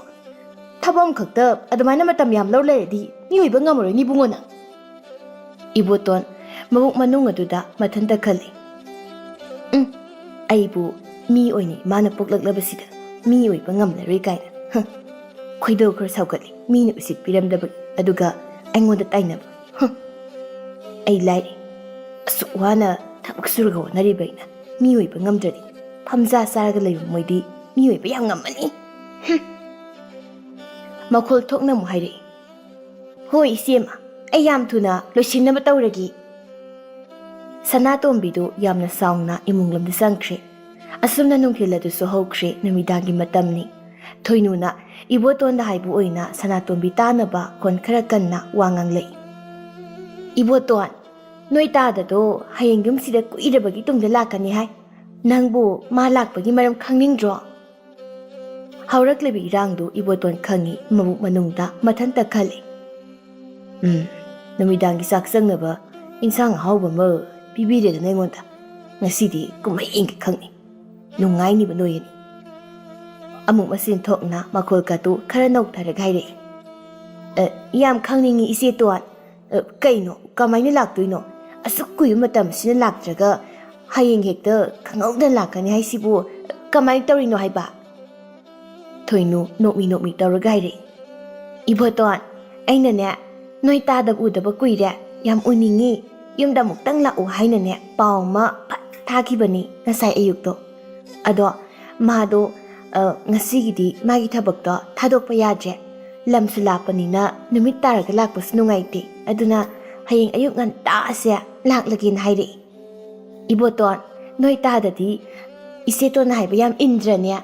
ꯊꯕꯛ ꯑꯃꯈꯛꯇ ꯑꯗꯨꯃꯥꯏꯅ ꯃꯇꯝ ꯌꯥꯝ ꯂꯧ ꯂꯩꯔꯗꯤ ꯃꯤꯑꯣꯏꯕ ꯉꯝꯃꯔꯣꯏꯅꯦ ꯏꯕꯨꯡꯉꯣ ꯅꯪ꯫" ꯏꯕꯣꯇꯣꯟ ꯃꯕꯨꯛ ꯃꯅꯨꯡ ꯑꯗꯨꯗ ꯃꯊꯟꯇ ꯈꯜꯂꯤ, "ꯎꯝ, ꯑꯩꯕꯨ ꯃꯤ ꯑꯣꯏꯅ ꯏꯃꯥꯅ ꯄꯣꯛꯂꯛꯂꯕꯁꯤꯗ ꯃꯤ ꯑꯣꯏꯕ ꯉꯝꯂꯔꯣꯏ ꯀꯥꯏꯅ꯫ ꯍ, ꯈꯣꯏꯗꯧ ꯈꯔ ꯁꯥꯎꯒꯠꯂꯤ ꯃꯤꯅ ꯎꯁꯤꯠꯄꯤꯔꯝꯗꯕꯒꯤ, ꯑꯗꯨꯒ ꯑꯩꯉꯣꯟꯗ ꯇꯥꯏꯅꯕ꯫ ꯍ, ꯑꯩ ꯂꯥꯏꯔꯤ, ꯑꯁꯨꯛ ꯋꯥꯅ ꯊꯕꯛ ꯁꯨꯔꯒ ꯍꯣꯠꯅꯔꯤꯕ ꯑꯩꯅ ꯃꯤ ꯑꯣꯏꯕ ꯉꯝꯗ꯭ꯔꯗꯤ ꯐꯝꯖꯥ ꯆꯥꯔꯒ ꯂꯩꯕ ꯃꯣꯏꯗꯤ ꯃꯤ ꯑꯣꯏꯕ ꯌꯥꯝ ꯉꯝꯃꯅꯤ꯫" ꯍꯨꯝ꯫ ꯃꯈꯣꯜ ꯊꯣꯛꯅ ꯑꯃꯨꯛ ꯍꯥꯏꯔꯛꯏ, "ꯍꯣꯏ ꯏꯆꯦꯃ, ꯑꯩ ꯌꯥꯝ ꯊꯨꯅ ꯂꯣꯏꯁꯤꯟꯅꯕ ꯇꯧꯔꯒꯦ꯫" ꯁꯅꯥꯇꯣꯝꯕꯤꯗꯨ ꯌꯥꯝꯅ ꯁꯥꯎꯅ ꯏꯃꯨꯡꯂꯣꯝꯗ ꯆꯪꯈ꯭ꯔꯦ꯫ ꯑꯁꯨꯝꯅ ꯅꯨꯡꯊꯤꯜ ꯑꯗꯨꯁꯨ ꯍꯧꯈ꯭ꯔꯦ꯫ ꯅꯨꯃꯤꯗꯥꯡꯒꯤ ꯃꯇꯝꯅꯤ꯫ ꯊꯣꯏꯅꯨꯅ ꯏꯕꯣꯇꯣꯟꯗ ꯍꯥꯏꯕ ꯑꯣꯏꯅ ꯁꯅꯥꯇꯣꯝꯕꯤ ꯇꯥꯅꯕ ꯈꯣꯟ ꯈꯔ ꯀꯟꯅ ꯋꯥ ꯉꯥꯡꯂꯛꯏ, "ꯏꯕꯣꯇꯣꯟ, ꯅꯣꯏ ꯇꯥꯗꯗꯣ ꯍꯌꯦꯡ ꯌꯨꯝꯁꯤꯗ ꯀꯨꯏꯔꯕꯒꯤ ꯇꯨꯡꯗ ꯂꯥꯛꯀꯅꯤ ꯍꯥꯏ꯫ ꯅꯪꯕꯨ ꯃꯥ ꯂꯥꯛꯄꯒꯤ ꯃꯔꯝ ꯈꯪꯅꯤꯡꯗ꯭ꯔꯣ?" ꯍꯧꯔꯛꯂꯤꯕ ꯏꯔꯥꯡꯗꯨ ꯏꯕꯣꯇꯣꯟ ꯈꯪꯏ, ꯃꯕꯨꯛ ꯃꯅꯨꯡꯗ ꯃꯊꯟꯇ ꯈꯜꯂꯤ꯫ ꯎꯝ, ꯅꯨꯃꯤꯗꯥꯡꯒꯤ ꯆꯥꯛ ꯆꯪꯅꯕ ꯏꯟꯁꯥꯡ ꯑꯍꯥꯎꯕ ꯑꯃ ꯄꯤꯕꯤꯔꯦꯗꯅ ꯑꯩꯉꯣꯟꯗ꯫ ꯉꯁꯤꯗꯤ ꯀꯨꯝꯍꯩ ꯌꯦꯡꯒꯦ ꯈꯪꯅꯤ꯫ ꯅꯨꯡꯉꯥꯏꯅꯤꯕ ꯅꯣꯏ ꯑꯅꯤ꯫ ꯑꯃꯨꯛ ꯃꯆꯤꯟ ꯊꯣꯛꯅ ꯃꯈꯣꯜ ꯀꯥꯇꯨ ꯈꯔ ꯅꯧꯊꯔꯒ ꯍꯥꯏꯔꯛꯏ꯫ "ꯑ, ꯌꯥꯝ ꯈꯪꯅꯤꯡꯉꯤ ꯏꯆꯦꯇꯣꯟ꯫ ꯑ, ꯀꯩꯅꯣ? ꯀꯃꯥꯏꯅ ꯂꯥꯛꯇꯣꯏꯅꯣ? ꯑꯁꯨꯛ ꯀꯨꯏꯕ ꯃꯇꯝꯁꯤꯅ ꯂꯥꯛꯇ꯭ꯔꯒ ꯍꯌꯦꯡ ꯍꯦꯛꯇ ꯈꯪꯍꯧꯗꯅ ꯂꯥꯛꯀꯅꯤ ꯍꯥꯏꯁꯤꯕꯨ ꯀꯃꯥꯏꯅ ꯇꯧꯔꯤꯅꯣ ꯍꯥꯏꯕ?" ꯊꯣꯏꯅꯨ ꯅꯣꯛꯃꯤ ꯅꯣꯛꯃꯤ ꯇꯧꯔꯒ ꯍꯥꯏꯔꯛꯏ꯫ "ꯏꯕꯣꯇꯣꯟ, ꯑꯩꯅꯅꯦ, ꯅꯣꯏ ꯇꯥꯗꯕ ꯎꯗꯕ ꯀꯨꯏꯔꯦ, ꯌꯥꯝ ꯎꯅꯤꯡꯉꯤ, ꯌꯨꯝꯗ ꯑꯃꯨꯛꯇꯪ ꯂꯥꯛꯎ ꯍꯥꯏꯅꯅꯦ ꯄꯥꯎ ꯑꯃ ꯐꯠ ꯊꯥꯈꯤꯕꯅꯤ ꯉꯁꯥꯏ ꯑꯌꯨꯛꯇꯣ꯫ ꯑꯗꯣ ꯃꯥꯗꯣ, ꯑ, ꯉꯁꯤꯒꯤꯗꯤ ꯃꯥꯒꯤ ꯊꯕꯛꯇꯣ ꯊꯥꯗꯣꯛꯄ ꯌꯥꯗ꯭ꯔꯦ꯫ ꯂꯝꯁꯨ ꯂꯥꯞꯄꯅꯤꯅ ꯅꯨꯃꯤꯠ ꯇꯥꯔꯒ ꯂꯥꯛꯄꯁꯨ ꯅꯨꯡꯉꯥꯏꯇꯦ꯫ ꯑꯗꯨꯅ ꯍꯌꯦꯡ ꯑꯌꯨꯛ ꯉꯟꯇꯥꯁꯦ ꯂꯥꯛꯂꯒꯦꯅ ꯍꯥꯏꯔꯛꯏ꯫ ꯏꯕꯣꯇꯣꯟ, ꯅꯣꯏ ꯇꯥꯗꯗꯤ ꯏꯆꯦꯇꯣꯟꯅ ꯍꯥꯏꯕ ꯌꯥꯝ ꯏꯟꯗ꯭ꯔꯅꯦ?"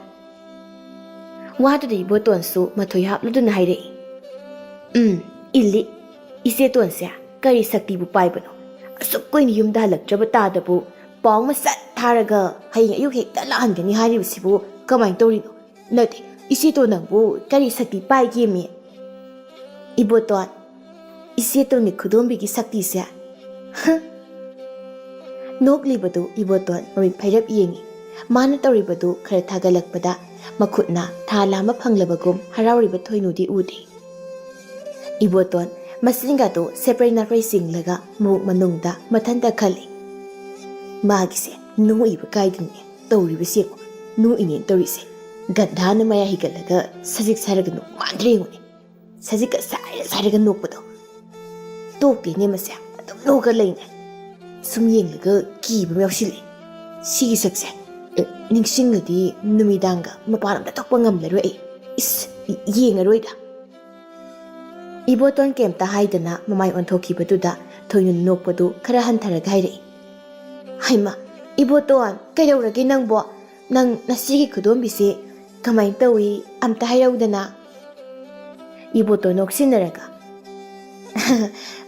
ꯋꯥꯗꯨꯗ ꯏꯕꯣꯇꯣꯟꯁꯨ ꯃꯊꯣꯏ ꯍꯥꯞꯂꯗꯨꯅ ꯍꯥꯏꯔꯛꯏ꯫ "ꯎꯝ, ꯏꯜꯂꯤ꯫ ꯏꯆꯦꯇꯣꯟꯁꯦ ꯀꯔꯤ ꯁꯛꯇꯤꯕꯨ ꯄꯥꯏꯕꯅꯣ? ꯑꯁꯨꯛ ꯀꯨꯏꯅ ꯌꯨꯝꯗ ꯍꯜꯂꯛꯇ꯭ꯔꯕ ꯇꯥꯗꯕꯨ ꯄꯥꯎ ꯑꯃ ꯁꯠ ꯊꯥꯔꯒ ꯍꯌꯦꯡ ꯑꯌꯨꯛ ꯍꯦꯛꯇ ꯂꯥꯛꯍꯟꯒꯅꯤ ꯍꯥꯏꯔꯤꯕꯁꯤꯕꯨ ꯀꯃꯥꯏꯅ ꯇꯧꯔꯤꯅꯣ? ꯅꯠꯇꯦ, ꯏꯆꯦꯇꯣꯟ ꯅꯪꯕꯨ ꯀꯔꯤ ꯁꯛꯇꯤ ꯄꯥꯏꯒꯦꯃꯤ?" "ꯏꯕꯣꯇꯣꯟ, ꯏꯆꯦꯇꯣꯟꯒꯤ ꯈꯨꯗꯣꯝꯕꯤꯒꯤ ꯁꯛꯇꯤꯁꯦ?" ꯍ! ꯅꯣꯛꯂꯤꯕꯗꯨ ꯏꯕꯣꯇꯣꯟ ꯃꯃꯤꯠ ꯐꯩꯔꯞ ꯌꯦꯡꯉꯤ꯫ ꯃꯥꯅ ꯇꯧꯔꯤꯕꯗꯨ ꯈꯔ ꯊꯥꯒꯠꯂꯛꯄꯗ ꯃꯈꯨꯠꯅ ꯊꯥ ꯂꯥꯝꯕ ꯐꯪꯂꯕꯒꯨꯝ ꯍꯔꯥꯎꯔꯤꯕ ꯊꯣꯏꯅꯨꯗꯤ ꯎꯗꯦ꯫ ꯏꯕꯣꯇꯣꯟ ꯃꯆꯤꯟꯒꯗꯨ ꯁꯦꯄ꯭ꯔꯩ ꯅꯥꯄ꯭ꯔꯩ ꯆꯤꯡꯂꯒ ꯃꯨꯛ ꯃꯅꯨꯡꯗ ꯃꯊꯟꯇ ꯈꯜꯂꯤ꯫ "ꯃꯥꯒꯤꯁꯦ ꯅꯣꯛꯏꯕ ꯀꯥꯏꯗꯅꯦ ꯇꯧꯔꯤꯕꯁꯦ ꯌꯦꯡꯉꯣ꯫ ꯅꯣꯛꯏꯅꯦꯅ ꯇꯧꯔꯤꯁꯦ꯫ ꯒꯟꯙꯥꯅ ꯃꯌꯥ ꯍꯤꯒꯠꯂꯒ ꯁꯖꯤꯛ ꯁꯥꯏꯔꯒ ꯅꯣꯛ ꯃꯥꯟꯗ꯭ꯔꯦ ꯌꯦꯡꯉꯨꯅꯦ꯫ ꯁꯖꯤꯛꯀ ꯁꯥꯏꯔ ꯁꯥꯏꯔꯒ ꯅꯣꯛꯄꯗꯣ꯫ ꯇꯣꯛꯇꯦꯅꯦ ꯃꯁꯦ, ꯑꯗꯨꯝ ꯅꯣꯛꯑꯒ ꯂꯩꯅꯦ꯫ ꯁꯨꯝ ꯌꯦꯡꯂꯒ ꯀꯤꯕ ꯑꯃ ꯌꯥꯎꯁꯤꯜꯂꯦ꯫ ꯁꯤꯒꯤ ꯁꯛꯁꯦ, ꯑꯦ, ꯅꯤꯡꯁꯤꯡꯂꯗꯤ ꯅꯨꯃꯤꯗꯥꯡꯒ ꯃꯄꯥꯟ ꯑꯝꯇ ꯊꯣꯛꯄ ꯉꯝꯂꯔꯣꯏ ꯑꯩ꯫ ꯏꯁ, ꯌꯦꯡꯉꯔꯣꯏꯗ꯫" ꯏꯕꯣꯇꯣꯟ ꯀꯩꯝꯇ ꯍꯥꯏꯗꯅ ꯃꯃꯥꯏ ꯑꯣꯟꯊꯣꯛꯈꯤꯕꯗꯨꯗ ꯊꯣꯏꯅꯨ ꯅꯣꯛꯄꯗꯨ ꯈꯔ ꯍꯟꯊꯔꯒ ꯍꯥꯏꯔꯛꯏ꯫ "ꯍꯩꯃ, ꯏꯕꯣꯇꯣꯟ, ꯀꯩꯗꯧꯔꯒꯦ ꯅꯪꯕꯣ? ꯅꯪ ꯅꯁꯤꯒꯤ ꯈꯨꯗꯣꯝꯕꯤꯁꯦ ꯀꯃꯥꯏꯅ ꯇꯧꯏ? ꯑꯝꯇ ꯍꯥꯏꯔꯧꯗꯅ꯫" ꯏꯕꯣꯇꯣꯟ ꯅꯣꯛꯁꯤꯟꯅꯔꯒ,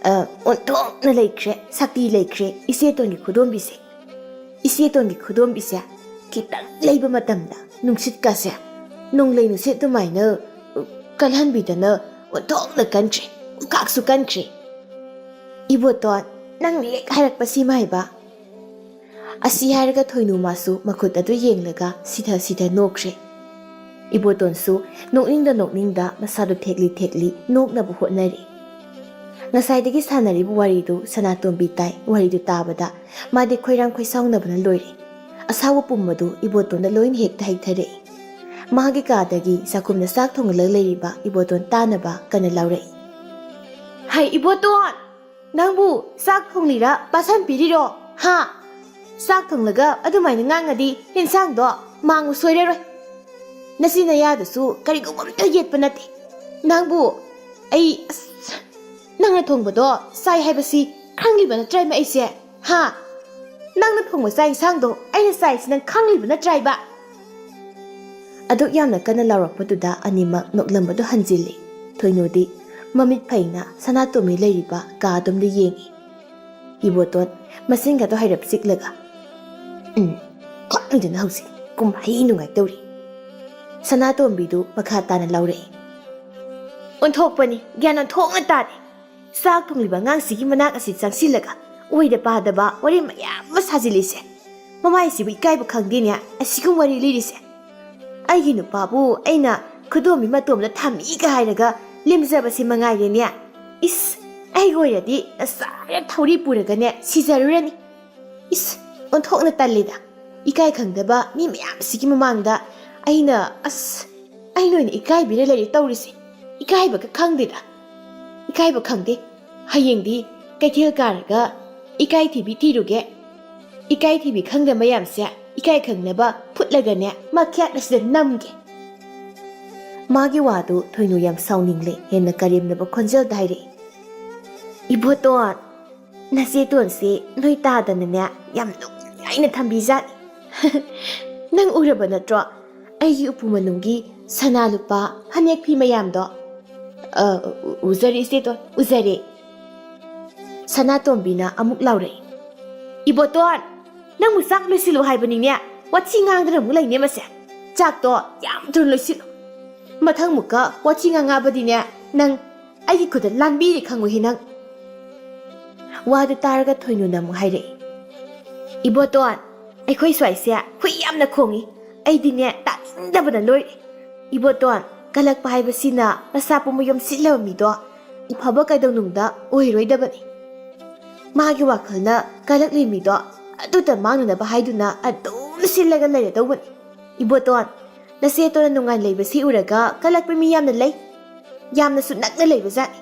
"ꯑ, ꯑꯣꯟꯊꯣꯛꯅ ꯂꯩꯈ꯭ꯔꯦ, ꯁꯛꯇꯤ ꯂꯩꯈ꯭ꯔꯦ ꯏꯆꯦꯇꯣꯟꯒꯤ ꯈꯨꯗꯣꯝꯕꯤꯁꯦ꯫ ꯏꯆꯦꯇꯣꯟꯒꯤ ꯈꯨꯗꯣꯝꯕꯤꯁꯦ ꯈꯤꯇꯪ ꯂꯩꯕ ꯃꯇꯝꯗ ꯅꯨꯡꯁꯤꯠꯀꯁꯦ ꯅꯣꯡꯂꯩ ꯅꯨꯡꯁꯤꯠ ꯑꯗꯨꯃꯥꯏꯅ, ꯑ, ꯀꯜꯍꯟꯕꯤꯗꯅ ꯑꯣꯟꯊꯣꯛꯅ ꯀꯟꯈ꯭ꯔꯦ꯫ ꯄꯨꯡꯀꯥꯛꯁꯨ ꯀꯟꯈ꯭ꯔꯦ꯫ "ꯏꯕꯣꯇꯣꯟ, ꯅꯪꯅ ꯍꯦꯛ ꯍꯥꯏꯔꯛꯄꯁꯤꯃ ꯍꯥꯏꯕ?" ꯑꯁꯤ ꯍꯥꯏꯔꯒ ꯊꯣꯏꯅꯨ ꯃꯥꯁꯨ ꯃꯈꯨꯠ ꯑꯗꯨ ꯌꯦꯡꯂꯒ ꯁꯤꯊ ꯁꯤꯊ ꯅꯣꯛꯈ꯭ꯔꯦ꯫ ꯏꯕꯣꯇꯣꯟꯁꯨ ꯅꯣꯛꯅꯤꯡꯗ ꯅꯣꯛꯅꯤꯡꯗ ꯃꯁꯥꯗꯨ ꯊꯦꯛꯂꯤ ꯊꯦꯛꯂꯤ ꯅꯣꯛꯅꯕ ꯍꯣꯠꯅꯔꯤ꯫ ꯉꯁꯥꯏꯗꯒꯤ ꯁꯥꯟꯅꯔꯤꯕ ꯋꯥꯔꯤꯗꯨ ꯁꯅꯥꯇꯣꯝꯕꯤ ꯇꯥꯏ꯫ ꯋꯥꯔꯤꯗꯨ ꯇꯥꯕꯗ ꯃꯥꯗꯤ ꯈꯣꯏꯔꯥꯡ ꯈꯣꯏꯁꯥꯎꯅꯕꯅ ꯂꯣꯏꯔꯦ꯫ ꯑꯁꯥꯎꯕ ꯄꯨꯝꯕꯗꯨ ꯏꯕꯣꯇꯣꯟꯗ ꯂꯣꯏꯅ ꯍꯦꯛꯇ ꯍꯩꯊꯔꯛꯏ꯫ ꯃꯥꯒꯤ ꯀꯥꯗꯒꯤ ꯆꯥꯛꯈꯨꯝꯗ ꯆꯥꯛ ꯊꯣꯡꯂꯒ ꯂꯩꯔꯤꯕ ꯏꯕꯣꯇꯣꯟ ꯇꯥꯅꯕ ꯀꯟꯅ ꯂꯥꯎꯔꯛꯏ꯫ "ꯍꯩ ꯏꯕꯣꯇꯣꯟ! ꯅꯪꯕꯨ ꯆꯥꯛ ꯊꯣꯡꯂꯤꯔ ꯄꯥꯁꯟ ꯄꯤꯔꯤꯔꯣ? ꯍꯥ? ꯆꯥꯛ ꯊꯣꯡꯂꯒ ꯑꯗꯨꯃꯥꯏꯅ ꯉꯥꯡꯉꯗꯤ ꯌꯦꯟꯁꯥꯡꯗꯣ ꯃꯥꯡꯕ ꯁꯣꯏꯔꯔꯣꯏ꯫ ꯅꯆꯤꯟ ꯅꯌꯥꯗꯨꯁꯨ ꯀꯔꯤꯒꯨꯝꯕ ꯑꯝꯇ ꯌꯦꯠꯄ ꯅꯠꯇꯦ꯫ ꯅꯪꯕꯨ ꯑꯩ, ꯑꯁ, ꯅꯪꯅ ꯊꯣꯡꯕꯗꯣ ꯆꯥꯏ ꯍꯥꯏꯕꯁꯤ ꯈꯪꯂꯤꯕ ꯅꯠꯇ꯭ꯔꯥ ꯏꯃꯥ ꯑꯩꯁꯦ? ꯍꯥ? ꯅꯪꯅ ꯊꯣꯡꯕ ꯆꯥꯛ ꯌꯦꯟꯁꯥꯡꯗꯣ ꯑꯩꯅ ꯆꯥꯏꯁꯤ ꯅꯪ ꯈꯪꯂꯤꯕ ꯅꯠꯇ꯭ꯔꯥ ꯏꯕ?" ꯑꯗꯨꯛ ꯌꯥꯝꯅ ꯀꯟꯅ ꯂꯥꯎꯔꯛꯄꯗꯨꯗ ꯑꯅꯤꯃꯛ ꯅꯣꯛꯂꯝꯕꯗꯨ ꯍꯟꯖꯤꯜꯂꯤ꯫ ꯊꯣꯏꯅꯨꯗꯤ ꯃꯃꯤꯠ ꯐꯩꯅ ꯁꯅꯥꯇꯣꯝꯕꯤ ꯂꯩꯔꯤꯕ ꯀꯥ ꯑꯗꯨꯝꯗ ꯌꯦꯡꯉꯤ꯫ ꯏꯕꯣꯇꯣꯟ ꯃꯁꯤꯡꯒꯗꯣ ꯍꯥꯏꯔꯞ ꯆꯤꯛꯂꯒ, "ꯎꯝ, ꯈꯪꯗꯅ ꯍꯧꯖꯤꯛ ꯀꯨꯝꯍꯩ ꯅꯨꯡꯉꯥꯏ ꯇꯧꯔꯤ꯫" ꯁꯅꯥꯇꯣꯝꯕꯤꯗꯨ ꯃꯈꯥ ꯇꯥꯅ ꯂꯥꯎꯔꯛꯏ꯫ "ꯑꯣꯟꯊꯣꯛꯄꯅꯤ, ꯒ꯭ꯌꯥꯟ ꯑꯣꯟꯊꯣꯛꯅ ꯇꯥꯗꯦ꯫ ꯆꯥꯛ ꯊꯣꯡꯂꯤꯕ ꯑꯉꯥꯡꯁꯤꯒꯤ ꯃꯅꯥꯛ ꯑꯁꯤ ꯆꯪꯁꯤꯜꯂꯒ ꯑꯣꯏꯗ ꯄꯥꯗꯕ ꯋꯥꯔꯤ ꯃꯌꯥꯝ ꯑꯃ ꯁꯥꯖꯤꯜꯂꯤꯁꯦ꯫ ꯃꯃꯥꯏꯁꯤꯕꯨ ꯏꯀꯥꯏꯕ ꯈꯪꯗꯦꯅꯦ, ꯑꯁꯤꯒꯨꯝꯕ ꯋꯥꯔꯤ ꯂꯤꯔꯤꯁꯦ꯫ ꯑꯩꯒꯤ ꯅꯨꯄꯥꯕꯨ ꯑꯩꯅ ꯈꯨꯗꯣꯝꯕꯤ ꯃꯇꯣꯝꯗ ꯊꯝꯃꯤꯒ ꯍꯥꯏꯔꯒ ꯂꯦꯝꯖꯕꯁꯤ ꯃꯉꯥꯏꯔꯦꯅꯦ꯫ ꯏꯁ, ꯑꯩꯒ ꯑꯣꯏꯔꯗꯤ ꯉꯁꯥꯏꯅ ꯊꯧꯔꯤ ꯄꯨꯔꯒꯅꯦ ꯁꯤꯖꯔꯨꯔꯅꯤ꯫ ꯏꯁ, ꯑꯣꯟꯊꯣꯛꯅ ꯇꯜꯂꯤꯗ꯫ ꯏꯀꯥꯏ ꯈꯪꯗꯕ ꯃꯤ ꯃꯌꯥꯝꯁꯤꯒꯤ ꯃꯃꯥꯡꯗ ꯑꯩꯅ, ꯑꯁ, ꯑꯩꯅ ꯑꯣꯏꯅ ꯏꯀꯥꯏꯕꯤꯔ ꯂꯩꯔꯦ ꯇꯧꯔꯤꯁꯦ꯫ ꯏꯀꯥꯏꯕꯒ ꯈꯪꯗꯦꯗ꯫ ꯏꯀꯥꯏꯕ ꯈꯪꯗꯦ꯫ ꯍꯌꯦꯡꯗꯤ ꯀꯩꯊꯦꯜ ꯀꯥꯔꯒ ꯏꯀꯥꯏ ꯊꯤꯕꯤ ꯊꯤꯔꯨꯒꯦ꯫ ꯏꯀꯥꯏ ꯊꯤꯕꯤ ꯈꯪꯗꯕ ꯃꯌꯥꯝꯁꯦ ꯏꯀꯥꯏ ꯈꯪꯅꯕ ꯐꯨꯠꯂꯒꯅꯦ ꯃꯈ꯭ꯌꯥꯠ ꯑꯁꯤꯗ ꯅꯝꯒꯦ꯫" ꯃꯥꯒꯤ ꯋꯥꯗꯨ ꯊꯣꯏꯅꯨ ꯌꯥꯝ ꯁꯥꯎꯅꯤꯡꯂꯦ꯫ ꯍꯦꯟꯅ ꯀꯔꯦꯝꯅꯕ ꯈꯣꯟꯖꯦꯜꯗ ꯍꯥꯏꯔꯛꯏ꯫ "ꯏꯕꯣꯇꯣꯟ, ꯅꯆꯦꯇꯣꯟꯁꯦ ꯅꯣꯏ ꯇꯥꯗꯅꯅꯦ ꯌꯥꯝ ꯅꯨꯡꯉꯥꯏꯅ ꯊꯝꯕꯤꯖꯥꯠꯅꯤ꯫ ꯅꯪ ꯎꯔꯕ ꯅꯠꯇ꯭ꯔꯣ ꯑꯩꯒꯤ ꯎꯄꯨ ꯃꯅꯨꯡꯒꯤ ꯁꯅꯥ ꯂꯨꯄꯥ ꯐꯅꯦꯛ ꯐꯤ ꯃꯌꯥꯝꯗꯣ?" "ꯑ, ꯎ-, ꯎꯖꯔꯦ ꯏꯆꯦꯇꯣꯟ, ꯎꯖꯔꯦ꯫" ꯁꯅꯥꯇꯣꯝꯕꯤꯅ ꯑꯃꯨꯛ ꯂꯥꯎꯔꯛꯏ꯫ "ꯏꯕꯣꯇꯣꯟ, ꯅꯪꯕꯨ ꯆꯥꯛ ꯂꯣꯏꯁꯤꯜꯂꯨ ꯍꯥꯏꯕꯅꯤꯅꯦ, ꯋꯥꯊꯤ ꯉꯥꯡꯗꯅ ꯑꯃꯨꯛ ꯂꯩꯅꯦ ꯃꯁꯦ꯫ ꯆꯥꯛꯇꯣ ꯌꯥꯝ ꯊꯨꯅ ꯂꯣꯏꯁꯤꯜꯂꯨ꯫ ꯃꯊꯪ ꯃꯨꯛꯀ ꯋꯥꯊꯤ ꯉꯥꯡꯉꯛꯑꯕꯗꯤꯅꯦ, ꯅꯪ ꯑꯩꯒꯤ ꯈꯨꯠꯇ ꯂꯥꯟꯕꯤꯔꯦ ꯈꯪꯉꯨꯍꯦ ꯅꯪ꯫ ꯋꯥꯗꯨ ꯇꯥꯔꯒ ꯊꯣꯏꯅꯨꯅ ꯑꯃꯨꯛ ꯍꯥꯏꯔꯛꯏ, "ꯏꯕꯣꯇꯣꯟ, ꯑꯩꯈꯣꯏ ꯁ꯭ꯋꯥꯏꯁꯦ ꯍꯨꯏ ꯌꯥꯝꯅ ꯈꯣꯡꯉꯤ꯫ ꯑꯩꯗꯤꯅꯦ ꯇꯥꯅꯤꯡꯗꯕꯅ ꯂꯣꯏꯔꯦ꯫ ꯏꯕꯣꯇꯣꯟ, ꯀꯂꯛꯄ ꯍꯥꯏꯕꯁꯤꯅ ꯃꯁꯥ ꯄꯨꯝꯕ ꯌꯣꯝꯁꯤꯜꯂꯕ ꯃꯤꯗꯣ ꯑꯐꯕ ꯀꯩꯗꯧꯅꯨꯡꯗ ꯑꯣꯏꯔꯣꯏꯗꯕꯅꯤ꯫ ꯃꯥꯒꯤ ꯋꯥꯈꯜꯅ ꯀꯂꯛꯂꯤ ꯃꯤꯗꯣ ꯑꯗꯨꯗ ꯃꯥꯡꯅꯅꯕ ꯍꯥꯏꯗꯨꯅ ꯑꯗꯨꯝ ꯁꯤꯜꯂꯒ ꯂꯩꯔꯗꯧꯕꯅꯤ꯫ ꯏꯕꯣꯇꯣꯟ, ꯅꯆꯦꯇꯣꯟꯅ ꯅꯨꯡꯉꯥꯏꯅ ꯂꯩꯕꯁꯤ ꯎꯔꯒ ꯀꯂꯛꯄ ꯃꯤ ꯌꯥꯝꯅ ꯂꯩ꯫ ꯌꯥꯝꯅꯁꯨ ꯅꯛꯅ ꯂꯩꯕꯖꯥꯠꯅꯤ꯫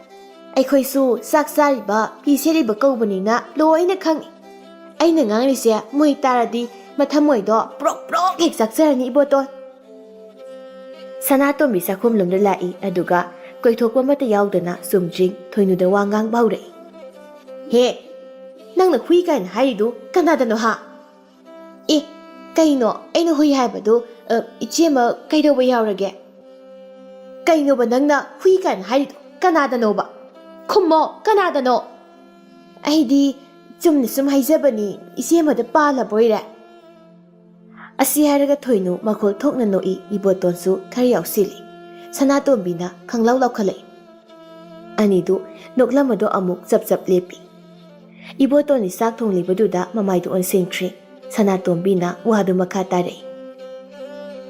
ꯑꯩꯈꯣꯏꯁꯨ ꯆꯥꯛ ꯆꯥꯔꯤꯕ, ꯐꯤ ꯁꯦꯠꯂꯤꯕ ꯀꯧꯕꯅꯤꯅ ꯂꯣꯏꯅ ꯈꯪꯏ꯫ ꯑꯩꯅ ꯉꯥꯡꯂꯤꯁꯦ ꯃꯣꯏ ꯇꯥꯔꯗꯤ ꯃꯊꯃꯣꯏꯗꯣ ꯄ꯭ꯔꯣꯛ ꯄ꯭ꯔꯣꯛ ꯍꯦꯛ ꯆꯥꯛꯆꯔꯅꯤ ꯏꯕꯣꯇꯣꯟ꯫" ꯁꯅꯥꯇꯣꯝꯕꯤ ꯆꯥꯛꯈꯨꯝꯂꯣꯝꯗ ꯂꯥꯛꯏ, ꯑꯗꯨꯒ ꯀꯣꯏꯊꯣꯛꯄ ꯑꯃꯠꯇ ꯌꯥꯎꯗꯅ ꯆꯨꯝꯗ꯭ꯔꯤꯡ ꯊꯣꯏꯅꯨꯗ ꯋꯥ ꯉꯥꯡꯕ ꯍꯧꯔꯛꯏ꯫ "ꯍꯦ, ꯅꯪꯅ ꯍꯨꯏ ꯀꯥꯏꯅ ꯍꯥꯏꯔꯤꯗꯨ ꯀꯅꯥꯗꯅꯣ ꯍꯥ?" "ꯑꯦ, ꯀꯩꯅꯣ ꯑꯩꯅ ꯍꯨꯏ ꯍꯥꯏꯕꯗꯨ? ꯑ, ꯏꯆꯦꯃ, ꯀꯩꯗꯧꯕ ꯌꯥꯎꯔꯒꯦ? ꯀꯩꯅꯣꯕ ꯅꯪꯅ ꯍꯨꯏ ꯀꯥꯏꯅ ꯍꯥꯏꯔꯤꯗꯣ? ꯀꯅꯥꯗꯅꯣꯕ? ꯈꯨꯝꯃꯣ, ꯀꯅꯥꯗꯅꯣ?" "ꯑꯩꯗꯤ ꯆꯨꯝꯅ ꯁꯨꯝ ꯍꯥꯏꯖꯕꯅꯤ, ꯏꯆꯦꯃꯗ ꯄꯥꯜꯂꯕꯣꯏꯔꯦ?" ꯑꯁꯤ ꯍꯥꯏꯔꯒ ꯊꯣꯏꯅꯨ ꯃꯈꯣꯜ ꯊꯣꯛꯅ ꯅꯣꯛꯏ, ꯏꯕꯣꯇꯣꯟꯁꯨ ꯈꯔ ꯌꯥꯎꯁꯤꯜꯂꯤ꯫ ꯁꯅꯥꯇꯣꯝꯕꯤꯅ ꯈꯪꯂꯥꯎ ꯂꯥꯎꯈꯠꯂꯛꯏ꯫ ꯑꯅꯤꯗꯨ ꯅꯣꯛꯂꯝꯕꯗꯣ ꯑꯃꯨꯛ ꯆꯞ ꯆꯞ ꯂꯦꯞꯄꯤ꯫ ꯏꯕꯣꯇꯣꯟꯅꯤ ꯆꯥꯛ ꯊꯣꯡꯂꯤꯕꯗꯨꯗ ꯃꯃꯥꯏꯗꯨ ꯑꯣꯟꯁꯤꯟꯈ꯭ꯔꯦ꯫ ꯁꯅꯥꯇꯣꯝꯕꯤꯅ ꯋꯥꯗꯨ ꯃꯈꯥ ꯇꯥꯔꯛꯏ꯫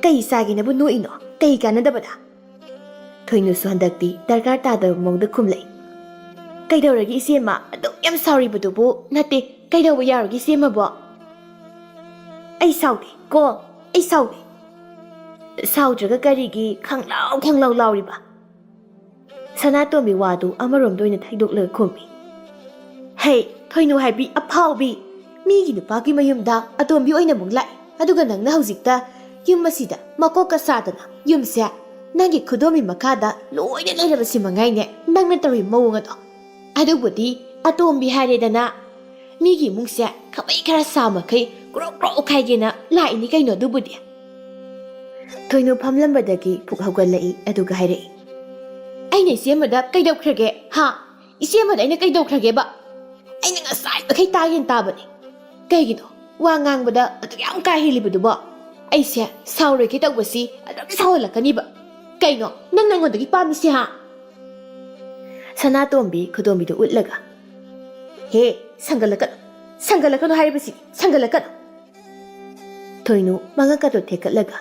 "ꯀꯩ ꯆꯥꯒꯦꯅꯕꯨ ꯅꯣꯛꯏꯅꯣ? ꯀꯩ ꯀꯥꯟꯅꯗꯕꯗ?" ꯊꯣꯏꯅꯨꯁꯨ ꯍꯟꯗꯛꯇꯤ ꯗꯔꯀꯥꯔ ꯇꯥꯗꯕ ꯃꯑꯣꯡꯗ ꯈꯨꯝꯂꯛꯏ꯫ "ꯀꯩꯗꯧꯔꯒꯦ ꯏꯆꯦꯃ? ꯑꯗꯨꯛ ꯌꯥꯝ ꯁꯥꯎꯔꯤꯕꯗꯨꯕꯨ? ꯅꯠꯇꯦ, ꯀꯩꯗꯧꯕ ꯌꯥꯎꯔꯒꯦ ꯏꯆꯦꯃꯕꯣ?" "ꯑꯩ ꯁꯥꯎꯗꯦ ꯀꯣ, ꯑꯩ ꯁꯥꯎꯗꯦ꯫" "ꯁꯥꯎꯗ꯭ꯔꯒ ꯀꯔꯤꯒꯤ ꯈꯪꯂꯥꯎ ꯈꯪꯂꯥꯎ ꯂꯥꯎꯔꯤꯕ?" ꯁꯅꯥꯇꯣꯝꯕꯤ ꯋꯥꯗꯨ ꯑꯃꯔꯣꯝꯗ ꯑꯣꯏꯅ ꯊꯩꯗꯣꯛꯂꯒ ꯈꯨꯝꯃꯤ꯫ "ꯍꯩ, ꯊꯣꯏꯅꯨ ꯍꯥꯏꯕꯤ ꯑꯐꯥꯎꯕꯤ, ꯃꯤꯒꯤ ꯅꯨꯄꯥꯒꯤ ꯃꯌꯨꯝꯗ ꯑꯇꯣꯝꯕꯤ ꯑꯣꯏꯅ ꯑꯃꯨꯛ ꯂꯥꯛꯏ, ꯑꯗꯨꯒ ꯅꯪꯅ ꯍꯧꯖꯤꯛꯇ ꯌꯨꯝ ꯑꯁꯤꯗ ꯃꯀꯣꯛꯀ ꯁꯥꯗꯅ ꯌꯨꯝꯁꯦ ꯅꯪꯒꯤ ꯈꯨꯗꯣꯝꯕꯤ ꯃꯈꯥꯗ ꯂꯣꯏꯅ ꯂꯩꯔꯕꯁꯤ ꯃꯉꯥꯏꯅꯦ ꯅꯪꯅ ꯇꯧꯔꯤ ꯃꯑꯣꯡ ꯑꯗꯣ꯫ ꯑꯗꯨꯕꯨꯗꯤ ꯑꯇꯣꯝꯕꯤ ꯍꯥꯏꯔꯦꯗꯅ, ꯃꯤꯒꯤ ꯏꯃꯨꯡꯁꯦ ꯈꯥꯕꯩ ꯈꯔ ꯁꯥ ꯃꯈꯩ ꯀ꯭ꯔꯣꯛ ꯀ꯭ꯔꯣꯛ ꯎꯈꯥꯏꯒꯦꯅ ꯂꯥꯛꯏꯅꯤ ꯀꯩꯅꯣ ꯑꯗꯨꯕꯨꯗꯤ꯫" ꯊꯣꯏꯅꯨ ꯐꯝꯂꯝꯕꯗꯒꯤ ꯐꯨꯛ ꯍꯧꯒꯠꯂꯛꯏ, ꯑꯗꯨꯒ ꯍꯥꯏꯔꯛꯏ꯫ "ꯑꯩꯅ ꯏꯆꯦꯃꯗ ꯀꯩꯗꯧꯈ꯭ꯔꯒꯦ? ꯍꯥ? ꯏꯆꯦꯃꯗ ꯑꯩꯅ ꯀꯩꯗꯧꯈ꯭ꯔꯒꯦꯕ? ꯑꯩꯅ ꯉꯁꯥꯏ ꯃꯈꯩ ꯇꯥꯒꯦꯅ ꯇꯥꯕꯅꯦ꯫ ꯀꯩꯒꯤꯅꯣ ꯋꯥ ꯉꯥꯡꯕꯗ ꯑꯗꯨꯛ ꯌꯥꯝ ꯀꯥ ꯍꯦꯜꯂꯤꯕꯗꯨꯕꯣ? ꯑꯩꯁꯦ ꯁꯥꯎꯔꯣꯏꯒꯦ ꯇꯧꯕꯁꯤ ꯑꯗꯨꯝ ꯁꯥꯎꯍꯜꯂꯛꯀꯅꯤꯕ꯫ ꯀꯩꯅꯣ ꯅꯪ ꯅꯉꯣꯟꯗꯒꯤ ꯄꯥꯝꯃꯤꯁꯦ, ꯍꯥ?" ꯁꯅꯥꯇꯣꯝꯕꯤ ꯈꯨꯗꯣꯝꯕꯤꯗꯨ ꯎꯠꯂꯒ, "ꯍꯦ, ꯁꯪꯒꯠꯂꯛꯀꯅꯨ, ꯁꯪꯒꯠꯂꯛꯀꯅꯨ ꯍꯥꯏꯔꯤꯕꯁꯤ, ꯁꯪꯒꯠꯂꯛꯀꯅꯨ!" ꯊꯣꯏꯅꯨ ꯃꯉꯛꯀꯗꯣ ꯊꯦꯛꯀꯠꯂꯒ,